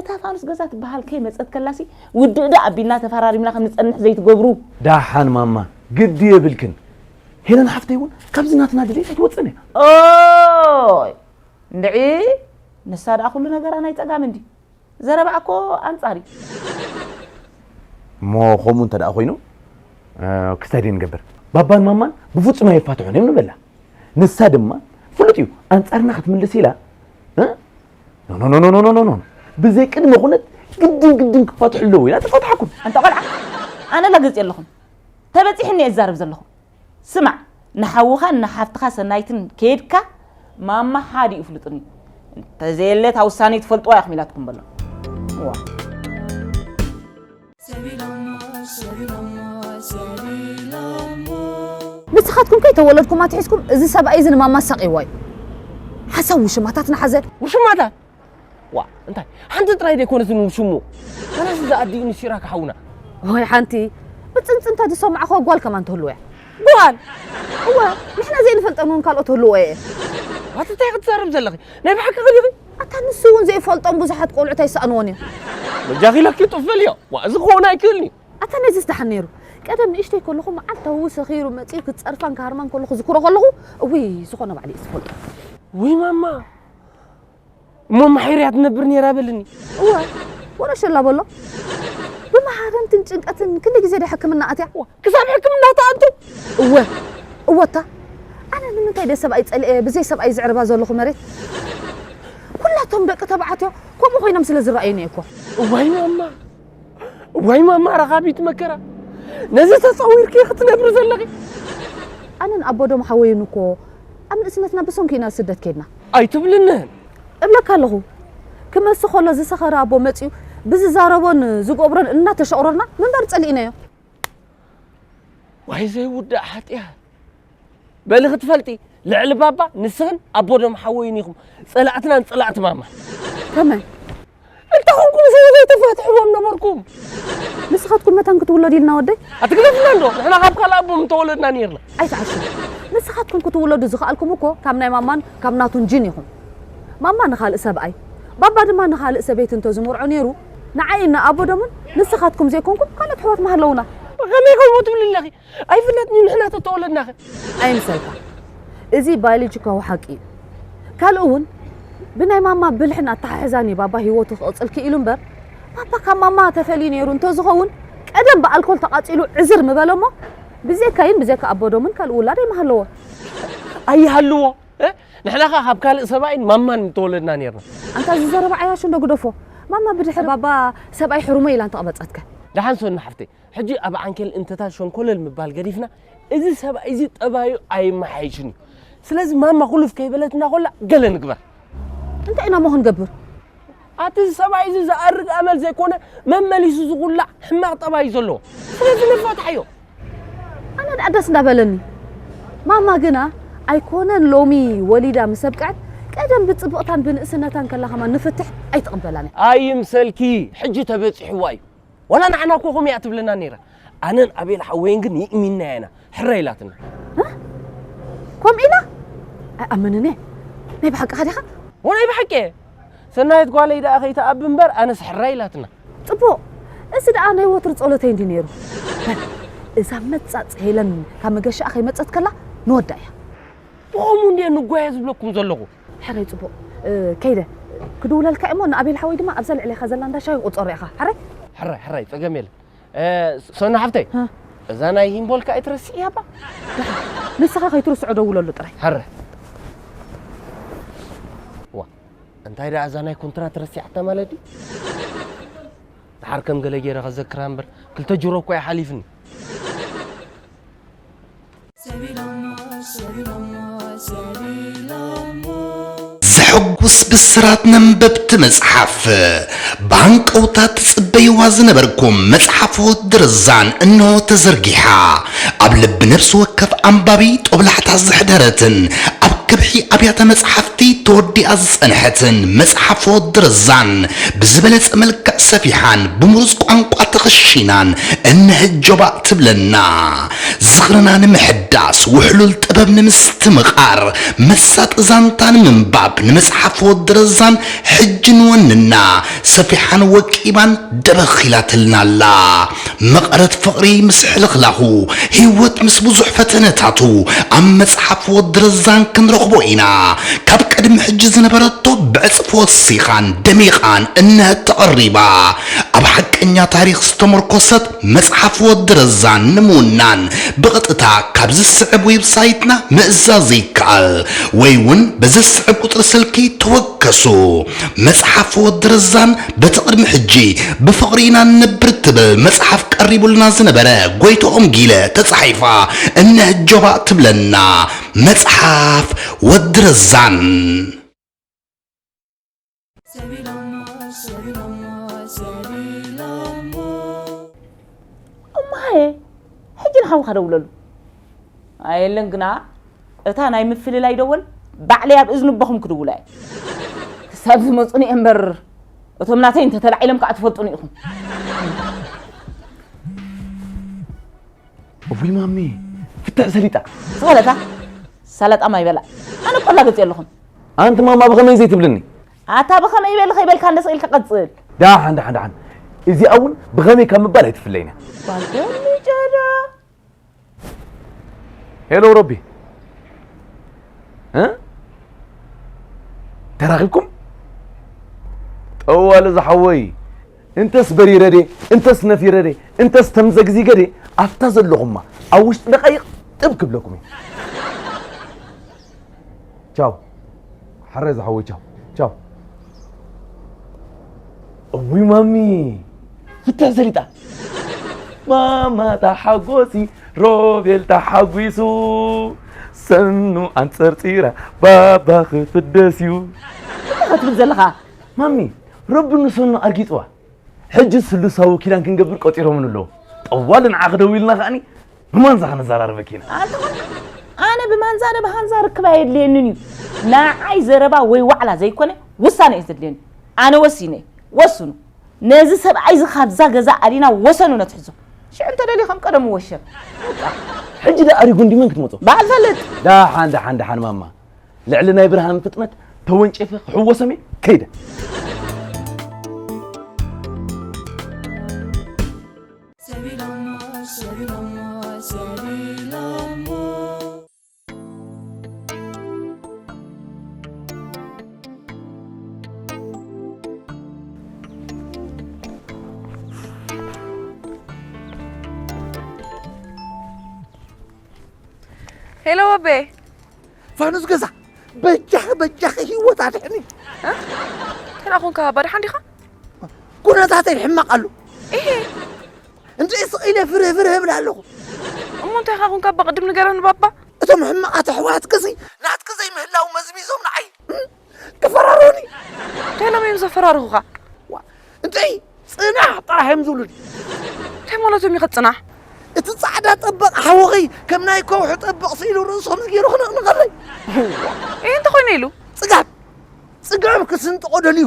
እታ ፋኑስ ገዛ ትበሃል ከይመጸት ከላሲ ውድእ ደኣ ኣቢልና ተፈራሪምና ከም ንጸንሕ ዘይትገብሩ። ደሓን ማማ፣ ግዲ የብልክን። ሄለን ሓፍተይ እውን ካብዚ ናትና ድሌት ኣይትወጽእን እያ። ኦይ፣ እንድዒ፣ ንሳ ደኣ ኩሉ ነገራ ናይ ጸጋም እንዲ። ዘረባኣ እኮ ኣንጻር እዩ። እሞ ከምኡ እንተ ደኣ ኮይኑ፣ እ፣ ክስታይ ደይ ንገብር። ባባን ማማን ብፍጹም ኣይፋትሑን እዮም ንበላ። ንሳ ድማ ፍሉጥ እዩ፣ ኣንጻርና ክትምልስ ኢላ፣ እ? ኖ፣ ኖ፣ ኖ። ብዘይ ቅድመ ኩነት ግድን ግድን ክፋትሑ ኣለዎ ኢላ ትፈትሓኩም። ኣንታ ቆልዓ፣ ኣነ ላገጽ የለኹም። ተበጺሕኒ እየ ዝዛረብ ዘለኹ። ስማዕ፣ ንሓውኻን ንሓፍትኻ ሰናይትን ከይድካ ማማ ሓዲ ይፍልጥኒ። እንተዘየለ እታ ውሳኔ ትፈልጥዋ ኢኹም ኢላትኩም በሎ። ዋ። ንስኻትኩም ከይተወለድኩም ኣትሒዝኩም እዚ ሰብኣይ እዚ ንማማ ኣሳቒዋ እዩ። ሓሳብ ውሽማታት ንሓዘ። ውሽማታት? ዋ፣ እንታይ? ሓንቲ ጥራይ ደይኮነትን ውሽሙ። ኣነስ እዛ ኣዲኡ ንሲራ ክሓውና። ወይ ሓንቲ፣ ብጽንጽንታ ዝሰማዕኹዋ ጓል ከማን ትህልው እያ። ጓል? እወ፣ ንሕና ዘይንፈልጠን እውን ካልኦት ህልዎ እየ። ኣቲ እንታይ ክትዛረብ ዘለኺ? ናይ ብሓቂ ኸዲኺ? ኣታ ንሱ እውን ዘይፈልጦም ብዙሓት ቆልዑት ኣይሰኣንዎን እዮም። በጃኺ ኢለኪ ጡፍ በልዮ። ዋ፣ እዚ ክኸውን ኣይክእልን እዩ። ኣታ ነዚ ዝደሓን ነይሩ። ቀደም ንእሽተይ ከለኹ መዓልታዊ ሰኺሩ መጺኡ ክጸርፋን ክሃርማን ከሎ ክዝክሮ ከለኹ፣ እውይ፣ ዝኾነ ባዕሉ እዩ ዝፈልጦ። ውይ ማማ፣ እሞ ማሒርያ ትነብር ነይራ በልኒ። እወ፣ ወረሸላ በሎ። ብመሃረምትን ጭንቀትን ክንደይ ግዜ ዶ ሕክምና ኣትያ? ክሳብ ሕክምና ትኣቱ? እወ፣ እወታ። ኣነ ንምንታይ ደ ሰብኣይ ጸሊኤ ብዘይ ሰብኣይ ዝዕርባ ዘለኹ መሬት? ኩላቶም ደቂ ተባዕትዮ ከምኡ ኮይኖም ስለ ዝረኣዩኒ እኮ። እዋይ ማማ፣ እዋይ ማማ ረኻቢት መከራ። ነዚ ተጸዊርኪ ክትነብሪ ዘለኺ። ኣነን ኣቦዶም ሓወይን እኮ ኣብ ንእስነትና ብሰንኩ ኢና ስደት ከድና። ኣይትብልንን። እብለካ ኣለኹ። ክመሲ ከሎ ዝሰኸረ ኣቦ መጺኡ ብዝዛረቦን ዝገብሮን እናተሸቑረርና ምንባር ጸሊእናዮ። ዋይ ዘይውዳእ ሓጢኣት። በሊ ክትፈልጢ፣ ልዕሊ ባባ ንስኽን ኣቦዶም ሓወይን ኢኹም ጸላእትናን ጸላእቲ ማማ። ከመይ? እንተ ኾንኩም ሰበይ ዘይተፋትሕዎም ነበርኩም። ንስኻትኩም መታን ክትውለዱ ኢልና ወደይ? ኣትግደፍና እንዶ፣ ንሕና ካብ ካልእ ኣቦ ምተወለድና ነይርና። ኣይትዓሹ። ንስኻትኩም ክትውለዱ ዝኸኣልኩም እኮ ካብ ናይ ማማን ካብ ናቱን ጅን ኢኹም። ማማ ንኻልእ ሰብኣይ፣ ባባ ድማ ንኻልእ ሰበይቲ እንተዝምርዖ ነይሩ፣ ንዓይን ንኣቦዶምን ንስኻትኩም ዘይኮንኩም ካልኦት ኣሕዋት ምሃለውና። ከመይ ከምኡ ትብሊ ኣለኺ? ኣይፍለጥን እዩ ንሕና ተተወለድናኸ። ኣይምሰልካ፣ እዚ ባዮሎጂካዊ ሓቂ እዩ። ካልእ እውን ብናይ ማማ ብልሕን ኣተሓሕዛን እዩ ባባ ህይወቱ ክቕፅል ክኢሉ እምበር፣ ባባ ካብ ማማ ተፈልዩ ነይሩ እንተዝኸውን ቀደም ብኣልኮል ተቓፂሉ ዕዝር ምበለ እሞ ብዘካይን ብዘካ ኣቦዶምን ካልእ ውላድ ኣይምሃለዎ። ኣይሃልዎ። ንሕና ኸ ካብ ካልእ ሰብኣይን ማማን ምተወለድና ነርና። ኣንታ እዚ ዘረባ ዓያሹ እንዶ ግደፎ። ማማ ብድሕሪ ባባ ሰብኣይ ሕሩመይ ኢላ እንተቐበፀትከ። ደሓን ሶኒ ሓፍተይ፣ ሕጂ ኣብ ዓንኬል እንተታት ሸንኮለል ምባል ገዲፍና፣ እዚ ሰብኣይ እዚ ጠባዩ ኣይመሓየሽን እዩ። ስለዚ ማማ ኩልፍ ከይበለትና ኮላ ገለ ንግበር። እንታይ ኢና እሞ ክንገብር? ኣቲ እዚ ሰብኣይ እዚ ዝኣርግ ኣመል ዘይኮነ መመሊሱ ዝኹላዕ ሕማቕ ጠባይ እዩ ዘለዎ። ስለዚ ንፋትሓዮ። ኣነ ደኣ ደስ እንዳበለኒ። ማማ ግና ኣይኮነን ሎሚ ወሊዳ ምስ ኣብቅዐት ቀደም ብጽብቕታን ብንእስነታን ከላ ከማን ንፍትሕ ኣይትቕበላን እያ። ኣይምሰልኪ ሕጂ ተበጺሕዋ እዩ። ዋላ ንዓና እኮ ከምኡ እያ ትብለና ነይራ። ኣነን ኣቤል ሓወይን ግን ይእሚንናያ ኢና። ሕራይ ኢላትና። እ? ከምኡ ኢላ? ኣይኣምንን እየ። ናይ ብሓቅኻ ዲኻ? ወናይ ብሓቂ እየ። ሰናይት ጓለይ ደኣ ከይትኣቢ እምበር ኣነስ ሕራይ ኢላትና። ጽቡቕ። እዚ ደኣ ናይ ወትሩ ጸሎተይ እንድዩ ነይሩ። በል፣ እዛ መጻጽ ሄለን ካብ መገሻኣ ከይመጸት ከላ ንወዳ እያ። ብኸምኡ እንድየ ንጓየ ዝብለኩም ዘለኹ። ሕራይ ጽቡቕ። ከይደ ክድውለልካ እሞ ንኣቤል ሓወይ ድማ ኣብዛ ልዕሌኻ ዘላ እንዳ ሻሂ ቁጸሮ ኢኻ። ሕራይ? ሕራይ ሕራይ ጸገም የለን። ሶና ሓፍተይ፣ እዛ ናይ ሂምቦልካ ኣይትረስዕያ እባ። ንስኻ ከይትርስዖ ደውለሉ ጥራይ። ሕረ። ዋ፣ እንታይ ደኣ እዛ ናይ ኮንትራት ረሲዓታ ማለት ድዩ? ድሓር ከም ገለ ገይረ ከዘክራ እምበር፣ ክልተ ጅሮ እኮ እዩ ሓሊፍኒ። ዘሐጉስ ብስራት ነንበብቲ መጽሓፍ። ብሃንቀውታ ትጽበይዋ ዝነበርኩም መጽሓፍ ወዲ ረዛን እንሆ ተዘርጊሓ። ኣብ ልቢ ነፍሲ ወከፍ ኣንባቢ ጦብላሕታ ዘሕደረትን ኣብ ከብሒ ኣብያተ መጽሓፍቲ ተወዲኣ ዝጸንሐትን መጽሓፍ ወዲ ረዛን ብዝበለጸ መልክዕ ሰፊሓን ብምሩጽ ቋንቋ ተኸሺናን እነሀ ጆባእ ትብለና። ዝኽርና ንምሕዳስ፣ ውሕሉል ጥበብ ንምስትምቓር፣ መሳጢ ዛንታ ንምንባብ ንመጽሓፍ ወዲ ረዛን ሕጂ ንወንና። ሰፊሓን ወቂባን ደበኽ ኢላትልና ኣላ። መቐረት ፍቕሪ ምስ ሕልኽላኹ፣ ህይወት ምስ ብዙሕ ፈተነታቱ፣ ኣብ መጽሓፍ ወዲ ረዛን ክንረኽቦ ኢና። ካብ ቅድሚ ሕጂ ዝነበረቶ ብዕጽፊ ወሲኻን ደሚቓን እነሀ ተቐሪባ። ኣብ ሓቀኛ ታሪኽ ዝተመርኮሰት መጽሓፍ ወዲ ረዛን ንምውናን ብቐጥታ ካብ ዝስዕብ ዌብሳይትና ምእዛዝ ይከኣል፣ ወይ እውን በዘስዕብ ቁጽሪ ስልኪ ተወከሱ። መጽሓፍ ወዲ ረዛን በቲ ቅድሚ ሕጂ ብፍቕሪ ኢና ንነብር እትብል መጽሓፍ ቀሪቡልና ዝነበረ ጎይትኦም ጊለ ተጻሒፋ እነሀ ጆባእ ትብለና መጽሓፍ ወዲ ረዛን። እማየ፣ ሕጂ ንሓውካ ደውለሉ። ኣየለን ግና እታ ናይ ምፍልላይ ደወል ባዕለይ ኣብ እዝኒ ኣቦኹም ክድውላ እየ። ክሳብ ዝመጹኒ እየ እምበር እቶም ናተይ እንተተላዒሎም ከዓ ትፈልጡኒ ኢኹም። እውይ ማሚ፣ ፍትሕ ሰሊጣ። ስቕ በል ኣታ ሰላጣ ማይ በላዕ። ኣነ እኮ ኣላግጽ ኣለኹም። ኣንቲ ማማ ብኸመይ ዘይትብልኒ? ኣታ ብኸመይ በል ከይበልካ እንደ ስቕ ኢልካ ቀጽል። ደሓን ደሓን ደሓን። እዚኣ እውን ብኸመይ ካብ ምባል ኣይትፍለይን እያ። ጓል ገርሚ ጨዳ። ሄሎ ሮቢ እ ተራኺብኩም ጠዋለ ዝሓወይ እንተስ በሪረ ደ እንተስ ነፊረ ደ እንተስ ተምዘግዚገ ደ ኣብታ ዘለኹማ ኣብ ውሽጢ ደቃይቕ ጥብ ክብለኩም እየ ቻው ሓራይ ዝሓወይ ቻው ቻው እውይ ማሚ ፍትሕ ሰሊጣ ማማ ተሓጎሲ ሮቤል ተሓጒሱ ሰኑ ኣንጸርጺራ ባባ ክፍደስ እዩ እንታይ ክትብል ዘለኻ ማሚ ረቢ ንሰኑ ኣርጊጽዋ ሕጂ ስሉሳዊ ኪዳን ክንገብር ቆጺሮምን ኣለዉ ጠዋሊ ንዓኺ ደዊልና ከኣኒ ብማንዛ ክንዘራረበኪ ኢና ኣንታ ኣነ ብማንዛ ደ ብሃንዛ ርክብ ኣየድልየንን እዩ ንዓይ ዘረባ ወይ ዋዕላ ዘይኮነ ውሳነ እዩ ዘድልየኒ ኣነ ወሲነ ወስኑ። ነዚ ሰብኣይ እዚ ካብዛ ገዛ ኣሊና ወሰኑ ነትሕዞ። ሽዑ እንተደልዩ ከም ቀደሙ ወሸብ። ሕጂ ዳ ኣሪጉ እንዲ መን ክትመጾ? በዓል ፈልጥ። ዳሓን ዳሓን ዳሓን ማማ። ልዕሊ ናይ ብርሃን ፍጥነት ተወንጭፈ ክሕወሶም እየ ከይደ። ሄሎ ወቤ። ፋኑስ ገዛ በጃኺ በጃኺ ህይወት ኣድሕኒ። እንታይ ደኣ ኾንካ ባባ፣ ደሓን ዲኻ? ኩነታተይ ሕማቕ ኣሎ። እሄ። እንድዒ ስቕ ኢለ ፍርህ ፍርህ እብል ኣለኹ። እሞ እንታይ ኢኻ ኾንካ ኣባ፣ ቅድም ንገረኒ ባባ። እቶም ሕማቓት ኣሕዋትክሲ ናትኪ ዘይምህላው መዝሚዞም ንዓይ። ክፈራርሁኒ። እንታይ ኢሎም እዮም ዘፈራርሁኻ? እንታይ ጽናሕ ጥራሕ እዮም ዝብሉኒ። እንታይ ማለቶም እዩ ጽናሕ? እቲ ጻዕዳ ጠበቕ ሓወኸይ ከም ናይ ከውሒ ጠበቕ ስኢሉ ርእሱ ከምዚ ገይሩ ክነቕንቐለይ። ይህ እንተኾይኑ ኢሉ? ጽጋብ ጽጋብ ክስንጥቖ ደልዩ።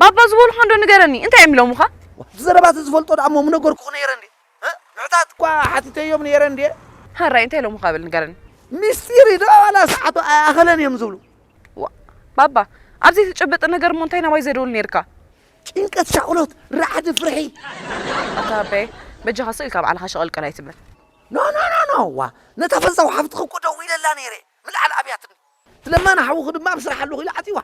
ባባ ዝበሉኻ እንዶ ንገረኒ፣ እንታይ እዮም ኢሎምኻ? እቲ ዘረባ እቲ ዝፈልጦ ደኣ እሞ ምነገርኩኺ ነይረ እንዴ? እ? ምሕታት እኳ ሓቲተዮም ነይረ እንዴ? ሃራይ እንታይ ኢሎምኻ በል ንገረኒ። ሚስጢር እዩ ዶ ዋላ ሰዓቱ ኣይኣኸለን እዮም ዝብሉ። ዋ ባባ፣ ኣብ ዘይተጨበጠ ነገር እሞ እንታይ ናባይ ዘደውል ነይርካ? ጭንቀት፣ ሻቕሎት፣ ራዕዲ፣ ፍርሒ። ኣታ ኣበይ፣ በጃኻ ስቕ ኢልካ ባዕልኻ ሸቐልቀል ኣይትበል። ኖ ኖ ኖ ኖ፣ ዋ ነታ ፈዛው ሓፍትኺ እኮ ደዊለላ ነይረ፣ ምልዓል ኣብያትኒ። ትለማና ሓውኺ ድማ ኣብ ስራሕ ኣለኹ ኢላ ዓፂዋ።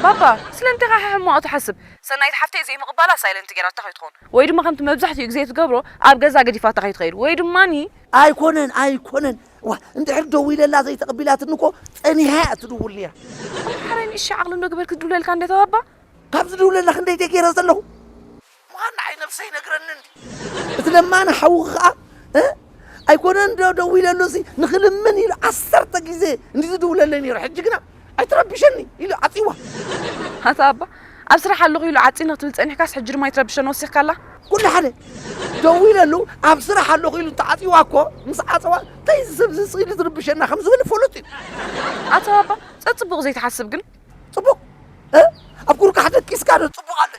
ባባ፣ ስለምንታይ ኢኻ ሕማቕ ትሓስብ? ሰናይት ሓፍተይ ዘይምቕባላ ሳይለንት ጌራታ ከይትኸውን፣ ወይ ድማ ከምቲ መብዛሕትኡ ግዜ ትገብሮ ኣብ ገዛ ገዲፋታ ከይትኸይድ፣ ወይ ድማ ኒ። ኣይኮነን ኣይኮነን ዋ እንድሕር ደዊለላ ዘይተቐቢላትኒ እኮ ጸኒሓ እያ ትድውል ነይራ። ሓራይ ንእሽተይ ዓቕሊ እንዶ ግበር ክትድውለልካ እንዴ ተባባ። ካብ ዝድውለላ ክንደይ ደይ ገይረ ዘለኹ ምዃን ንዓይ ነብሰይ ይነግረኒ እንዲ። እቲ ለማኒ ሓውኺ ኸዓ እ ኣይኮነን ዶ ደዊለሉሲ ንኽልምን ኢሉ ዓሰርተ ግዜ እንዲ ዝድውለለይ ነይሩ። ሕጂ ግና ኣይትረብሸኒ ኢሉ ዓጺዋ። ኣታ ኣባ ኣብ ስራሕ ኣለኹ ኢሉ ዓጺኒ ክትብል ጸኒሕካስ ሕጂ ድማ ኣይትረብሸኒ ወሲኽካላ? ኩሉ ሓደ ደዊለሉ ኣብ ስራሕ ኣለኹ ኢሉ እንተዓጺዋ እኮ ምስ ዓጸዋ እንታይ እዚ ሰብ እዚ ስቕ ኢሉ ዝርብሸና ከም ዝብል ፍሉጥ እዩ። ኣታ ኣባ ጸጽቡቕ ዘይትሓስብ ግን ጽቡቕ ኣብ ጉርካሕ ደቂስካ ዶ ጽቡቕ ኣሎ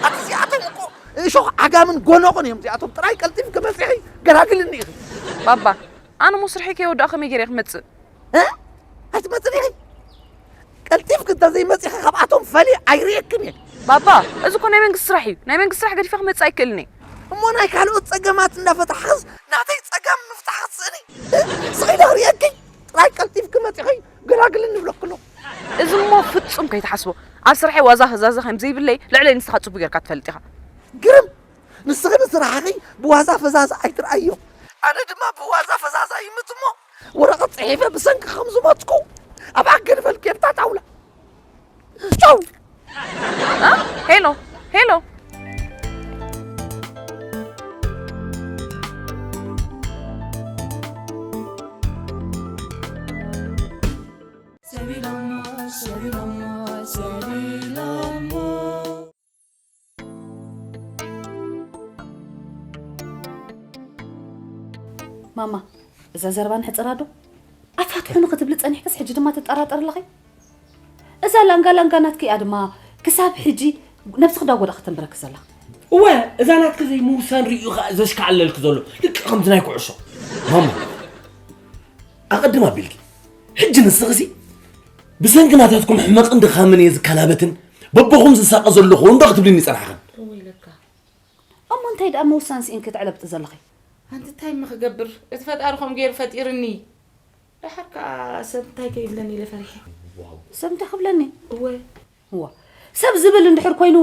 ኣቲ እዚኣቶም እኮ እሾኽ ዓጋምን ጎኖቕን እዮም እዚኣቶም ጥራይ ቀልጢፍኪ መጺኺ ገላግልኒ ኢኺ ባባ ኣነ ሞ ስርሐይ ከይወዳእ ከመይ ገይረ ክመጽእ ኣይትመጽን ኢኺ ቀልጢፍኪ እንተዘይመጺኺ ካብኣቶም ፈሊ ኣይርእየክን እየ ባባ እዚ እኮ ናይ መንግስቲ ስራሕ እዩ ናይ መንግስቲ ስራሕ ገዲፈ ክመጽእ ኣይክእልን እየ እሞ ናይ ካልኦት ጸገማት እንዳፈታሕኽስ ናተይ ጸገም ምፍታሕ ክትስእኒ ስቕ ኢለ ክርእየኪ ጥራይ ቀልጢፍኪ መጺኺ ገላግልኒ ይብለኪ ኣለኹ። እዚ እሞ ፍጹም ከይትሓስቦ። ኣብ ስርሐይ ዋዛ ፈዛዛ ከም ዘይብለይ ልዕለይ ንስኻ ጽቡቕ ጌርካ ትፈልጥ ኢኻ። ግርም! ንስኺ ንስራሕኺ ብዋዛ ፈዛዛ ኣይትርኣይዮ። ኣነ ድማ ብዋዛ ፈዛዛ ይምት እሞ ወረቐት ጽሒፈ ብሰንኪ ከም ዝሞትኩ ኣብ ኣገድፈልኪ ኣብታ ጣውላ። ቻው! ሄሎ ሄሎ ማማ እዛ ዘረባ ንሕፅራ ዶ ኣፋትሑኒ ክትብሊ ፀኒሕክስ ሕጂ ድማ ትጠራጠሪ ኣለኺ እዛ ላንጋ ላንጋ ናትኪ እያ ድማ ክሳብ ሕጂ ነብስኺ ዳጎዳ ከተንብረኪ ዘላ። እወ እዛ ናትኪ ዘይምውሳን ርእዩ ኸኣ ዘሽካዕለልኪ ዘሎ ልክዕ ከምዚ ናይ ኩዕሾ። ማማ ኣቐድም ኣቢልኪ ሕጂ ንስኺሲ ብሰንኪ ናታትኩም ሕመቕን ድኻምን እየ ዝከላበትን በቦኹም ዝሳቐ ዘለኹ እንዶ ክትብልኒ ጸናሕኽን። እወ ኢለካ። እሞ እንታይ ደኣ ምውሳን ስኢንኪ ተዕለብጢ ዘለኺ? ኣንቲ እንታይ እሞ ክገብር እቲ ፈጣሪ ከምኡ ገይሩ ፈጢርኒ። ደሓር ከኣ ሰብ እንታይ ከይብለኒ ኢለ ፈሪሐ። ሰብ እንታይ ክብለኒ? እወ። እዋ ሰብ ዝብል እንድሕር ኮይኑ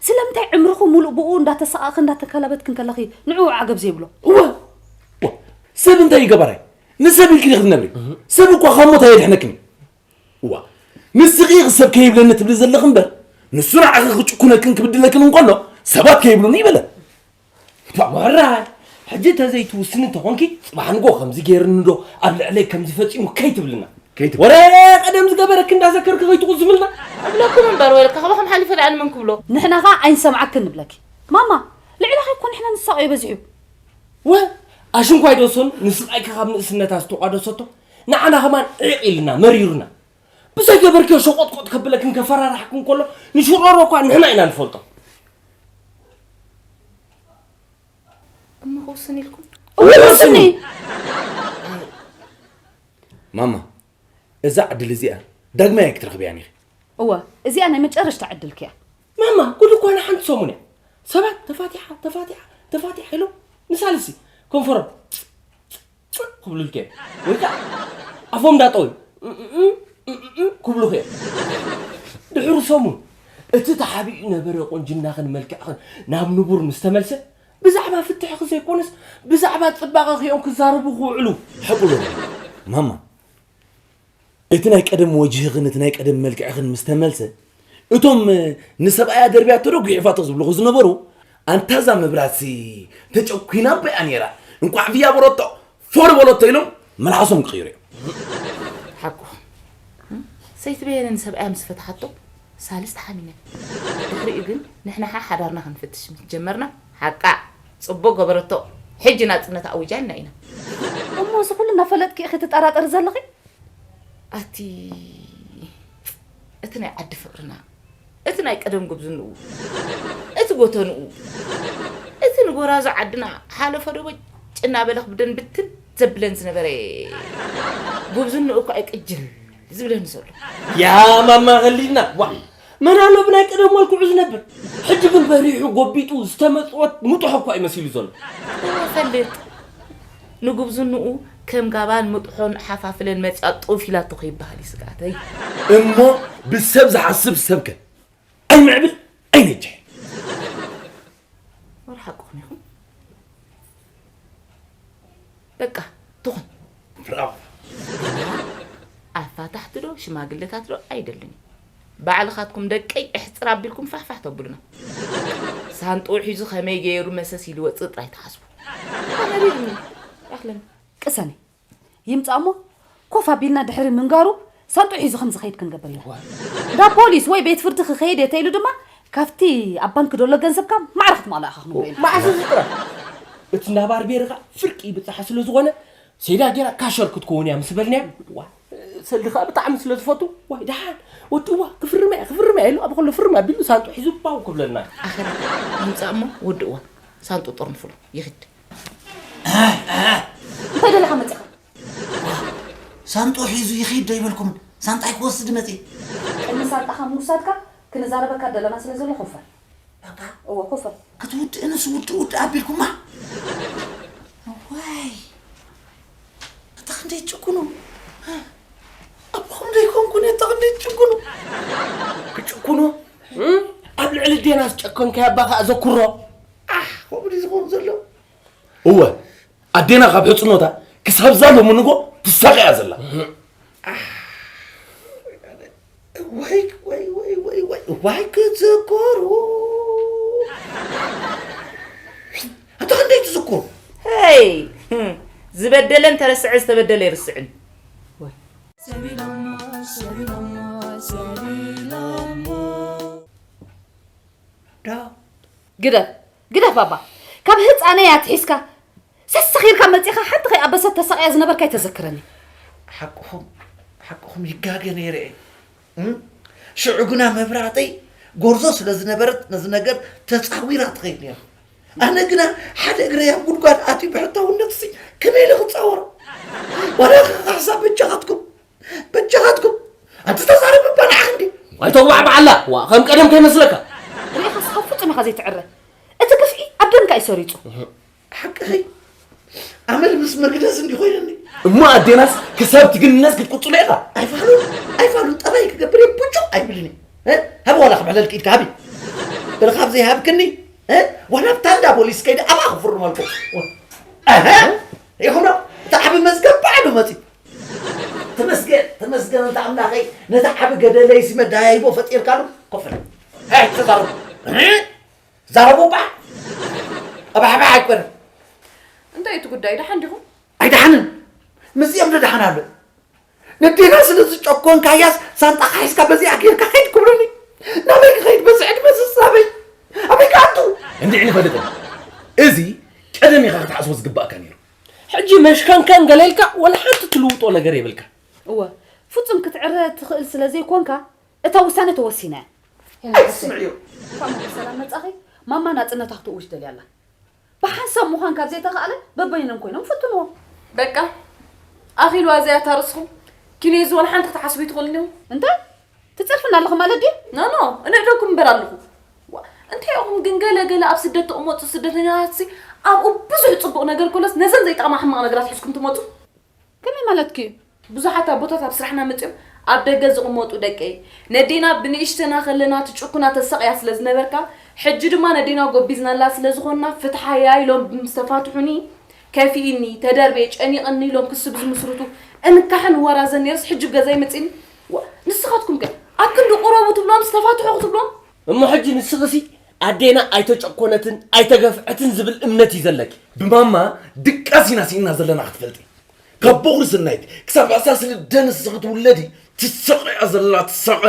ስለምንታይ ዕምርኺ ሙሉእ ብኡ እንዳተሳቐኺ እንዳተካላበትኪ እንከለኺ ንዕኡ ዓገብ ዘይብሎ? እወ እወ ሰብ እንታይ እዩ ገባራይ? ንሰብ ኢልኪ ዲኺ ትነብሪ? ሰብ እኳ ካብ ሞት ኣየድሕነክን እዩ። እዋ ንስኺ ኢኺ ሰብ ከይብለኒ ትብሊ ዘለኺ እምበር ንሱ ንዓኺ ክጭኩነክን ክብድለክን እንከሎ ሰባት ከይብሉኒ ይበለ። ዋራይ ሕጂ ተዘይትውስኒ እንተኾንኪ ጽባሕ ንጎ ከምዚ ገይርኒ ዶ ኣብ ልዕለይ ከምዚ ፈጺሙ ከይትብልና። ወረ ቀደም ዝገበረኪ እንዳዘከርኪ ከይትቑዝምልና። እብለኩም እምበር ወይለካ ካባኹም ሓሊፈ ደኣ ንመን ክብሎ። ንሕና ኸኣ ኣይንሰምዓክን ንብለኪ። ማማ ልዕለኺ እኮ ንሕና ንሳቐዮ በዚሑ። ወ ኣሽንኳይ ዶሶን ንስቓይኪ ካብ ንእስነታ ዝተቋደሰቶ ንዓና ኸማን ዒቕ ኢልና መሪሩና። ብዘይገበርክዮ ሸቖጥቆጥ ከብለክን ከፈራርሓክን ከሎ ንሽሮሮ እኳ ንሕና ኢና ንፈልጦ። እሞ ክውስን ኢልኩም? እወ፣ ውስኒ። ማማ፣ እዛ ዕድል እዚኣ ዳግማይ ኣይክትረኽብያን ኢኺ። እወ፣ እዚኣ ናይ መጨረሽታ ዕድልኪ እያ። ማማ፣ ጉድ እኮ ንሓንቲ ሰሙን እያ። ሰባት ተፋቲሓ ተፋቲሓ ተፋቲሓ ኢሎም ንሳልሲ ከንፈሮም ክብሉልኪ እዮም። ወይ ከዓ ኣፎም እንዳጠወዩ ክብሉኺ እዮም። ድሕሪ ሰሙን እቲ ተሓቢኡ ነበረ ቁንጅናኽን መልክዕኽን ናብ ንቡር ምስ ተመልሰ ብዛዕባ ፍትሕኺ ዘይኮነስ ብዛዕባ ፅባቐኺ እዮም ክዛረቡ ክውዕሉ። ሓቁ በሊ ማማ፣ እቲ ናይ ቀደም ወጅህኽን እቲ ናይ ቀደም መልክዕኽን ምስ ተመልሰ እቶም ንሰብኣያ ደርብያቶ ዶ ጒሒፋቶ ዝብልኹ ዝነበሩ ኣንታ እዛ መብራትሲ ተጨኲና እባ እያ ነይራ እንቋዕ ብያ በለቶ ፎር በለቶ ኢሎም መልሓሶም ክቕይሩ እዮም። ሓቁ ሰይቲ በየነ ንሰብኣያ ምስ ፈትሓቶ ሳልስቲ ሓሚመ። ድሕሪኡ ግን ንሕና ሓ ሓዳርና ክንፍትሽ ምስ ጀመርና ሓቃ ጽቡቕ ገበረቶ። ሕጂ ናጽነት ኣዊጃልና ኢና። እሞ እዚ ኩሉ እናፈለጥኪ ኢኺ ትጠራጠሪ ዘለኺ? ኣቲ እቲ ናይ ዓዲ ፍቕርና፣ እቲ ናይ ቀደም ጉብዝንኡ፣ እቲ ጎተንኡ፣ እቲ ንጎራዙ ዓድና ሓለፎ ዶ ቦጭ እናበለ ክብደን ብትን ዘብለን ዝነበረ ጉብዝንኡ እኳ እዩ ቅጅል ዝብለኒ ዘሎ። ያ ማማ ኸሊልና ዋ መን ኣሎ ብናይ ቀደም መልክዑ ዝነብር? ሕጂ ግን በሪሑ ጎቢጡ ዝተመጽወት ምጥሖ እኳ እዩ መሲሉ ዘሎ። እፈልጥ ንጉብዝንኡ ከም ጋባን ምጥሖን ሓፋፍለን መጺኣ ጡፍ ኢላቶ ከይበሃል እዩ ስግኣተይ። እሞ ብሰብ ዝሓስብ ሰብከ ኣይምዕብል ኣይነጅሕ። ወር ሓቅኹም ኢኹም። በቃ ትኹን። ብራቮ። ኣፋታሕቲ ዶ ሽማግለታት ዶ ኣይደልን እዩ። ባዕልኻትኩም ደቀይ እሕፅር ኣቢልኩም ፋሕፋሕ ተብሉና። ሳንጥኡ ሒዙ ከመይ ገይሩ መሰስ ኢሉ ወፅእ ጥራይ ትሓስቡ። ኣኽለን። ቅሰኒ ይምጻእ እሞ ኮፍ ኣቢልና ድሕሪ ምንጋሩ ሳንጥኡ ሒዙ ከም ዝኸይድ ክንገብር ኢና። እንዳ ፖሊስ ወይ ቤት ፍርዲ ክኸይድ እየ ተኢሉ ድማ ካብቲ ኣብ ባንክ ደሎ ገንዘብካ ማዕረ ክትመቕሎ ኢኻ ክንብሎ ኢና። መዓስ እዚ ጥራሕ እቲ እንዳ ባርቤርኻ ፍርቂ ይብጽሓ ስለ ዝኾነ ሴዳ ጌራ ካሸር ክትከውን እያ ምስ በልናያ ዋ ሰልዲ ከዓ ብጣዕሚ ስለ ዝፈቱ ዋይ ደሓን ወዲ እዋ ክፍርማ እየ ክፍርማ እየ ኢሉ ኣብ ከሎ ፍርም ኣቢሉ ሳንጡ ሒዙ ባው ክብለልና ኣኸለ ይምፃእ እሞ ወዲ እዋ ሳንጡ ጥርንፍሉ ይኽድ እንታይ ደለኻ መፂኻ ሳንጦ ሒዙ ይኺድ ዶ ይበልኩምን ሳንጣይ ክወስድ መፂ ቅድሚ ሳንጣኻ ምውሳድካ ክንዛረበካ ደለና ስለ ዘሎ ኮፈል እወ ኮፈል ክትውድእንስ ውድእ ውድእ ኣቢልኩማ ዋይ እታ ክንደይ ትጭኩኑ ኣቦኹም ዘይኮንኩን እታ ክንደይ ትጭኩኑ ክጭኩኑ ኣብ ልዕሊ ዴና ዝጨከንካዮ ኣባ ከዓ ዘኩሮ ኣሕ ከምኡ ድዩ ዝኸውን ዘሎ እወ ኣዴና ካብ ሕፅኖታ ክሳብ ዛ ሎሚ ንጎ ትሳቐያ ዘላ ወይ ወይ ወይ ወይ ወይ ዋይ ክትዘከሩ ኣታ ክንደይ ትዝክሩ ሄይ ዝበደለ እንተረስዐ ዝተበደለ ይርስዕን ግደፍ ግደፍ ባባ ካብ ህፃነይ ኣትሒዝካ ሰሰኺርካ መፂኻ ሓንቲ ከይኣበሰት ተሳቕያ ዝነበርካ ይተዘክረኒ ሓቅኹም ሓቅኹም ይጋገ ነይረ እየ እም? ሽዑ ግና መብራህተይ ጎርዞ ስለ ዝነበረት ነዚ ነገር ተፃዊራ ትኸይድ ነይራ ኣነ ግና ሓደ እግረይ ኣብ ጉድጓድ ኣትዩ ብሕታውነትሲ ከመይ ኢለ ክፃወሮ ዋላ ክካሕሳ በጃኻትኩም በጃኻትኩም ኣንቲ ተዛረብ እባ ንዓኽ እንዲ ኣይተጉባዕ በዓላ ዋ ከም ቀደም ከይመስለካ ርኢኻ ስኻ ፍጹም ኢኻ ዘይትዕረ እቲ ግፍዒ ኣብ ደምካ እዩ ሰሪጹ ሓቅኺ ኣመል ምስ መግደስ እንዲ ኮይነኒ እሞ ኣዴናስ ክሳብ ትግንነስ ክትቅጽሎ ኢኻ ኣይፋሉን ኣይፋሉን ጠባይ ክገብር እየ ብጩቕ ኣይብልን እየ እ? ሃቢ ዋላ ክምሕለልኪ ኢድካ ሃቢ በለ ካብ ዘይሃብክኒ እ? ዋላ ብታ እንዳ ፖሊስ ከይደ ኣብኣ ክፍርመልኩ እህ ይኹኖ እቲ ዓቢ መዝገብ ባዕሉ መፂ ተመስገን ተመስገን እንተ ኣምላኸይ ነቲ ዓቢ ገደለይሲ መዳያይቦ ፈጢርካሉ ኮፈል ሄይ ተዛረቡ ዛረቡ እባ ኣባሕባሕ ኣይኮነን እንታይ እቲ ጉዳይ ደሓን ዲኹም ኣይደሓንን ምስዚኦም ዶ ደሓን ኣሎ ነዴና ስለ ዝጨኮንካያስ ሳንጣኻ ሒዝካ በዚኣ ጌርካ ከይድ ክብሉኒ ናበይ ክኸይድ በዚ ዕድመ ስሳበይ ኣበይ ክኣቱ እንድዒ ንፈልጥን እዚ ቀደም ኢኻ ክትሓስቦ ዝግባእካ ነይሩ ሕጂ መሽከንከን ገለ ኢልካ ወላ ሓንቲ ትልውጦ ነገር የብልካ እወ ፍጹም ክትዕረ ትኽእል ስለ ዘይኮንካ እታ ውሳነ ተወሲና እያ ስምዕዮ እንኳዕ ብሰላም መጻኺ ማማ ናጽነታ ክትእውጅ ደልያ ኣላ ብሓንሳብ ምዃን ካብ ዘይተኻእለ በበይኖም ኮይኖም ፈትንዎ። በቃ ኣኺልዋ እዚኣ እታ ርእስኹም። ኪንዮ እዚ ዋላ ሓንቲ ክትሓስቡ ይትኽእሉ እንዲኹም። እንታይ? ትጸርፍና ኣለኹም ማለት ድዩ? ኖ ኖ፣ እነዕደኩም እምበር ኣለኹ። ዋ፣ እንታይ ኢኹም ግን ገለ ገለ ኣብ ስደት ተቕመጡ ስደተኛታትሲ ኣብኡ ብዙሕ ጽቡቕ ነገር ኮለስ ነዘን ዘይጠቕማ ሕማቕ ነገራት ሒዝኩም ትመጹ? ከመይ ማለትኪ እዩ? ብዙሓት ኣቦታት ኣብ ስራሕና መጺኦም ኣብ ደገ ዝቕመጡ ደቀይ፣ ነዴና ብንእሽተና ከለና ትጭኩና ተሳቕያ ስለ ዝነበርካ፣ ሕጂ ድማ ነዴና ጎቢዝናላ ስለ ዝኾንና ፍትሓያ ኢሎም ምስ ተፋትሑኒ፣ ከፊእኒ፣ ተደርብየ፣ ጨኒቕኒ ኢሎም ክሲ ብዝምስርቱ እንካሕን ወራዘን ነይርስ ሕጂ ኣብ ገዛይ መጺእኒ። ዋ፣ ንስኻትኩም ከ ኣብ ክንዲ ቁረቡ ትብሎም ዝተፋትሑ ክትብሎም? እሞ ሕጂ ንስኽሲ ኣዴና ኣይተጨኮነትን ኣይተገፍዐትን ዝብል እምነት እዩ ዘለኪ። ብማማ ድቃስ ኢና ስኢና ዘለና ክትፈልጢ። ካብ ቦኽሪ ስናይት ክሳብ ሕሳስ ልደንስ ክትውለዲ ትሰቐያ ዘላ ትሰቐ።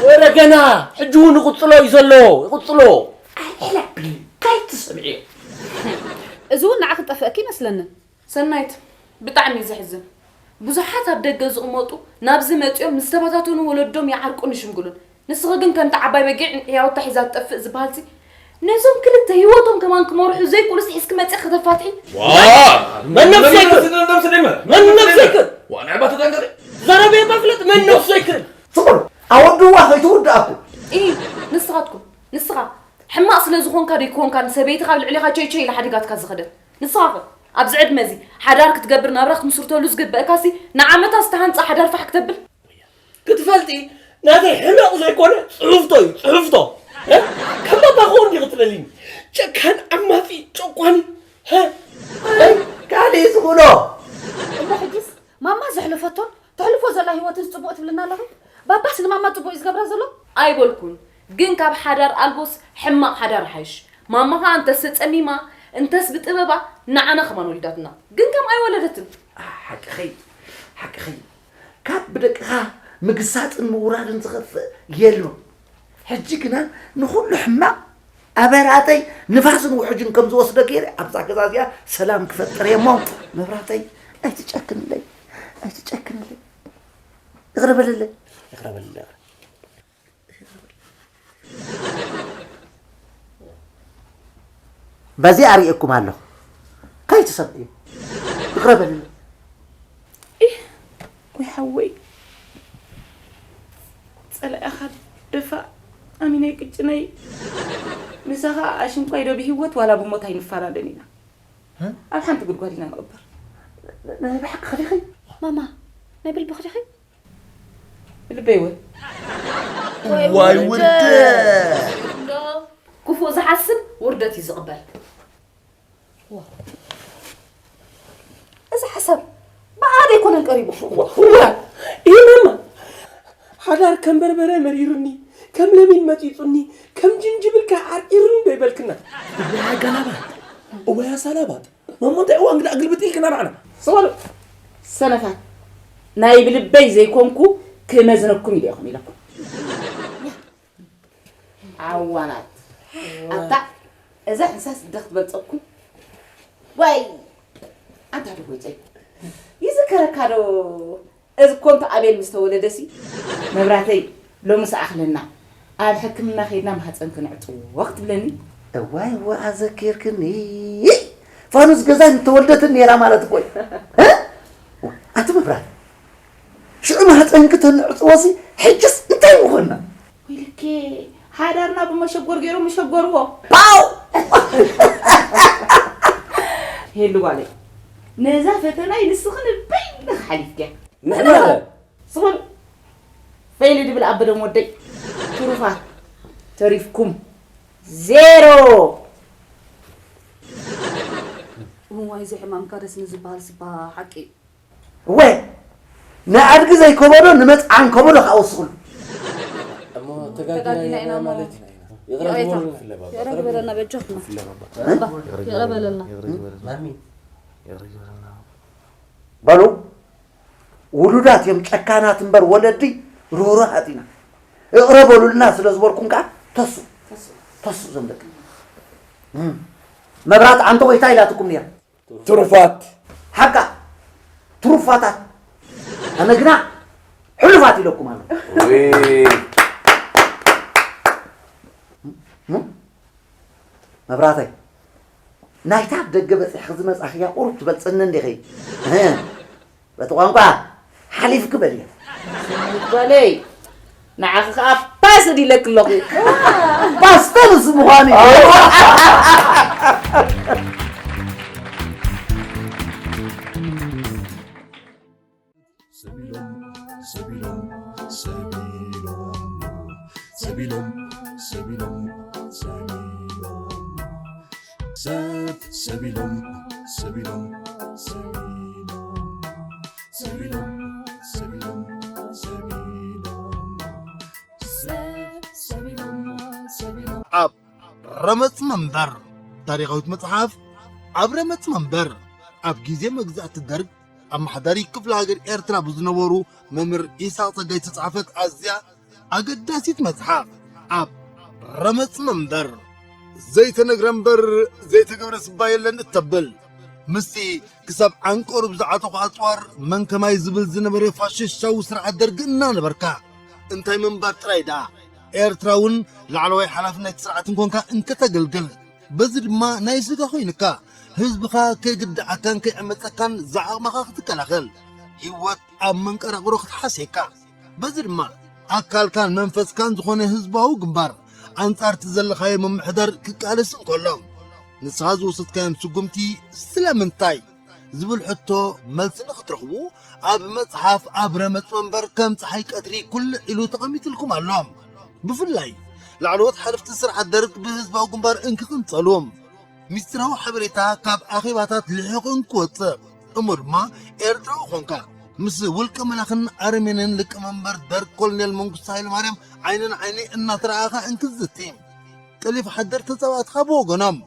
ወረ ገና ሕጂ እውን ይቕጽሎ እዩ ዘሎ፣ ይቕጽሎ። ኣልዕለብኒ፣ ከይትሰምዕዮ። እዚ እውን ንዓኺ ጠፍአኪ ይመስለኒ። ሰናይት፣ ብጣዕሚ እዩ ዘሕዝን። ብዙሓት ኣብ ደገ ዝቕመጡ ናብዚ መጺኦም ምስ ተበታተኑ ወለዶም ይዓርቁን ይሽምግሉን። ንስኺ ግን ከምቲ ዓባይ በጊዕ ንሕያወታ ሒዛ ትጠፍእ ዝበሃልሲ፣ ነዞም ክልተ ህይወቶም ከማን ክመርሑ ዘይክእሉስ ሒዝኪ መጺኺ ከተፋትሒ? ዋ! መን ነብሰይ ክን? መን ነብሰይ ክን? መን ነብሰይ ክን? ዋ፣ ንዕባ ተጠንቀቂ። ዘረበይ መፍለጥ መን ነብሰይ ክን? ትኹል፣ ኣወድዋ ከይትውድኣኩም። ኢ፣ ንስኻትኩም፣ ንስኻ ሕማቕ ስለ ዝኾንካ ዶ ይኮንካ ንሰበይትኻ ኣብ ልዕሌኻ ቸይ ቸይ ኢላ ሓዲጋትካ ዝኸደት? ንስኻ ኸ ኣብዚ ዕድመ እዚ ሓዳር ክትገብር ናብራ ክትምስርተሉ ዝግበእካሲ ንዓመታት ዝተሃንጸ ሓዳር ፋሕ ክተብል? ክትፈልጢ ናተይ ሕመቕ ዘይኮነ ጽሑፍቶ እዩ፣ ጽሑፍቶ። እ? ከም ባባ ክኸውን ድዩ ክትደልይኒ? ጨካን፣ ዓማጺ፣ ጨቋኒ። እ? እ? ካልእ ዝኽእሎ። እሞ ሕጂስ ማማ ዘሕለፈቶን ተሕልፎ ዘላ ህይወትስ ጽቡቕ ትብልና ኣለኺ? ባባስ ንማማ ጽቡቕ እዩ ዝገብራ ዘሎ? ኣይበልኩን፣ ግን ካብ ሓዳር ኣልቦስ ሕማቕ ሓዳር ይሓይሽ። ማማ ኸኣ እንተስ ተጸሚማ፣ እንተስ ብጥበባ ንዓና ከማን ወሊዳትና። ግን ከም ኣይወለደትን። ሓቅኺ፣ ሓቅኺ። ካብ ብደቅኻ ምግሳጥን ምውራድን ዝኸፍእ የልቦ። ሕጂ ግና ንኹሉ ሕማቕ ኣበራተይ ንፋስን ውሕጅን ከም ዝወስዶ ገይረ ኣብዛ ገዛ እዚኣ ሰላም ክፈጥር እየ እሞ፣ መብራተይ ኣይትጨክንለይ፣ ኣይትጨክንለይ። ይቕረ በልለይ። ይቕረ በልለይ። በዚ ኣርእየኩም ኣለኹ። ከይትሰምዕዮ። ይቕረ በልለይ። ኢህ፣ ወይ ሓወይ። ጸላኢኻ ደፋእ፣ ኣሚነይ ቅጭነይ። ምሳኻ ኣሽንኳይ ዶ ብህይወት ዋላ ብሞት ኣይንፈላለን ኢና። እ? ኣብ ሓንቲ ጉድጓድ ኢና ንቕበር። ን-፣ ን-፣ ብሓቂ ኸዲኺ? ማማ፣ ናይ ብልቢ ኸዲኺ? ብልበይ እውን። ዋይ ውርደት! እንዶ ክፉእ ዝሓስብ ውርደት እዩ ዝቕበል። ዋ። እዚ ሓሳብ ብኣደ ኣይኮነን ቀሪቡ። ዋ፣ ዋ። ይህ ማማ፣ ሓዳር ከም በርበረ መሪሩኒ፣ ከም ለሚን መጺጹኒ፣ ከም ጅንጅብል ከኣ ዓርቂሩኒ ዶ ይበልክና? እዋይ ኣጋላባጥ፣ እዋይ ኣሳላባጥ። ማማ፣ እንታይ እዋ እንግዳ ግልብጥ ኢልክና ንዓና? ስቕ በሉ ሰነፋት። ናይ ብልበይ ዘይኮንኩ ክመዝነኩም ኢለ ኢኹም ኢለኩም። ዓዋናት። ኣታ እዛ ሕንሳስ እንደ ክትበልጸኩም። ዋይ! ኣንታ ዶ ጎይተይ። ይዝከረካ ዶ? እዚ ኮንቶ ኣቤል ምስ ተወለደሲ፣ መብራተይ ሎሚ ሰኣኽለና። ኣብ ሕክምና ከይድና ማህጸን ክንዕጽዎ ክትብለኒ። እዋይ፣ እዋ ኣዘኪርክኒ። ፋኑስ ገዛይ ምተወልደትን ነይራ ማለት እኮ እዩ። እ? ኣቲ መብራት፣ ሽዑ ማህጸንኪ ተንዕጽዎሲ፣ ሕጅስ እንታይ ምኾንና? ወይልኬ፣ ሓዳርና ብመሸጎር ገይሮም ምሸጎርዎ። ፓው! ሄሉ ጓለይ፣ ነዛ ፈተናይ ንስኺ ንበይንኺ ሓሊፍክያ። ንሕና ኸ? ስኹን ፈይል ድብል ኣበደም ወደይ። ትሩፋት ተሪፍኩም ዜሮ። እዋይ፣ እዚ ሕማም ካደስ ንዝበሃል ስባ ሓቂ እዩ። እወ፣ ንኣድጊ ዘይከበዶ ንመጽዓን ከበዶ ከኣ ወስኽሉ። እሞ ተጋጊና ተጋጊና ኢና ኢና እሞ ማለት እዩ። ይቕረ ይቕሬታ። ግበሩልና። ይቕረ ግበረልና በጆኽና። እ? ባባ፣ ይቕረ በለልና። ማሚ። በሉ፣ ውሉዳት እዮም ጨካናት እምበር ወለዲ ርህሩሃት ኢና። ይቕረ በሉልና ስለ ዝበልኩም ከኣ ተሱ። ተሱ። ተሱ እዞም ደቂ። እም። መብራት ዓንተ ወይ እንታይ ኢላትኩም ነይራ? ትሩፋት። ሓቃ ትሩፋታት። ኣነ ግና ሕሉፋት ኢለኩም ኣሎ። ወይ። እም? መብራተይ። ናይታ ኣብ ደገ በጺሕኺ ዝመጻኽያ ቁሩብ ትበልጽኒ እንዲኺ። በቲ ቋንቋ ሓሊፍኪ በልዮ። ጓለይ፣ ንዓኺ ከኣ ፓስድ ኢለኪ ኣለኹ። ፓስተ ንሱ ምዃኑ እዩ። ሰቢሎም፣ ሰቢሎም፣ ሰቢሎም፣ ሰቢሎም፣ ሰቢሎም፣ ሰቢሎም፣ ሰብ፣ ሰቢሎም፣ ሰቢሎም፣ ሰቢሎም፣ ሰቢሎም፣ ሰቢሎም፣ ሰቢሎም፣ ሰብ፣ ሰቢሎም፣ ሰቢሎም። ኣብ ረመጽ መንበር፣ ታሪኻዊት መጽሓፍ። ኣብ ረመጽ መንበር፣ ኣብ ግዜ መግዛእቲ ደርግ ኣመሓዳሪ ክፍለ ሃገር ኤርትራ ብዝነበሩ መምህር ኢሳቕ ጸጋይ ዝተጻሕፈት ኣዝያ ኣገዳሲት መጽሓፍ ኣብ ረመጽ መንበር። ዘይተነግረ እምበር ዘይተገብረ ስባ የለን እተብል፣ ምስቲ ክሳብ ዓንቀሩ ብዝዓጠቑ ኣጽዋር መን ከማይ ዝብል ዝነበረ ፋሽስታዊ ስርዓት ደርጊ እናነበርካ፣ እንታይ ምንባር ጥራይ ደኣ፣ ኤርትራ እውን ላዕለዋይ ሓላፍነት ስርዓት እንኮንካ እንከተገልግል፣ በዚ ድማ ናይ ስጋ ኮይንካ፣ ህዝብኻ ከይግድዓካን ከይዕመጸካን ዝዓቕምኻ ክትከላኸል፣ ህይወት ኣብ መንቀራቕሮ ክትሓስየካ፣ በዚ ድማ ኣካልካን መንፈስካን ዝኾነ ህዝባዊ ግንባር ኣንጻርቲ ዘለኻዮ ምምሕዳር ክቃለስ እንከሎ፣ ንስኻ ዝወሰድካዮም ስጉምቲ ስለምንታይ ዝብል ሕቶ መልሲ ንኽትረኽቡ፣ ኣብ መጽሓፍ ኣብ ረመጽ መንበር ከም ጸሓይ ቀትሪ ኩልዕ ኢሉ ተቐሚጥልኩም ኣሎ። ብፍላይ ላዕለዎት ሓለፍቲ ስርዓት ደርግ ብህዝባዊ ግንባር እንክቕንጸሉ፣ ሚስጥራዊ ሓበሬታ ካብ ኣኼባታት ልሒቑ እንክወጽእ፣ እሞ ድማ ኤርትራዊ ኾንካ ምስ ውልቀ መላኽን ኣረሜንን ሊቀመንበር ደርግ ኮሎኔል መንግስቱ ሃይለማርያም ዓይኒ ንዓይኒ እናተረኣኻ እንክዝቲ፣ ቀሊፍ ሓደር ተጻባእትኻ ብወገኖም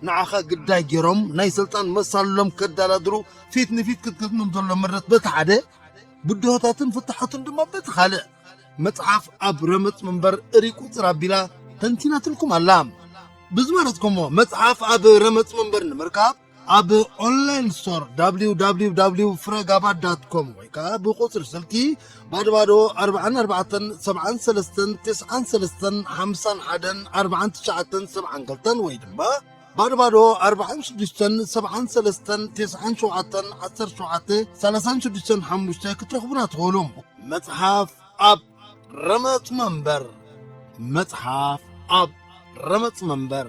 ንዓኻ ግዳይ ገይሮም ናይ ስልጣን መሳልሎም ከዳላድሩ ፊት ንፊት ክትገጥሞም ዘሎ ምረት በቲ ሓደ፣ ብድሆታትን ፍታሓቱን ድማ በቲ ካልእ፣ መጽሓፍ ኣብ ረመጽ መንበር እሪ ቁጽር ኣቢላ ተንቲናትልኩም ኣላ። ብዝመረጽኩሞ መጽሓፍ ኣብ ረመጽ መንበር ንምርካብ ኣብ ኦንላይን ስቶር www ፍረጋባ ዳት ኮም ወይ ከዓ ብቁጽሪ ስልኪ ባዶ ባዶ ኣርባዓን ኣርባዕተን ሰብዓን ሰለስተን ተስዓን ሰለስተን ሓምሳን ሓደን ኣርባዓን ትሽዓተን ሰብዓን ክልተን ወይ ድማ ባዶ ባዶ ኣርባዓን ሽዱሽተን ሰብዓን ሰለስተን ተስዓን ሸውዓተን ዓሰርተ ሸውዓተ ሰላሳን ሽዱሽተን ሓሙሽተ ክትረኽቡና ትኽእሉ። መጽሓፍ ኣብ ረመጽ መንበር። መጽሓፍ ኣብ ረመጽ መንበር።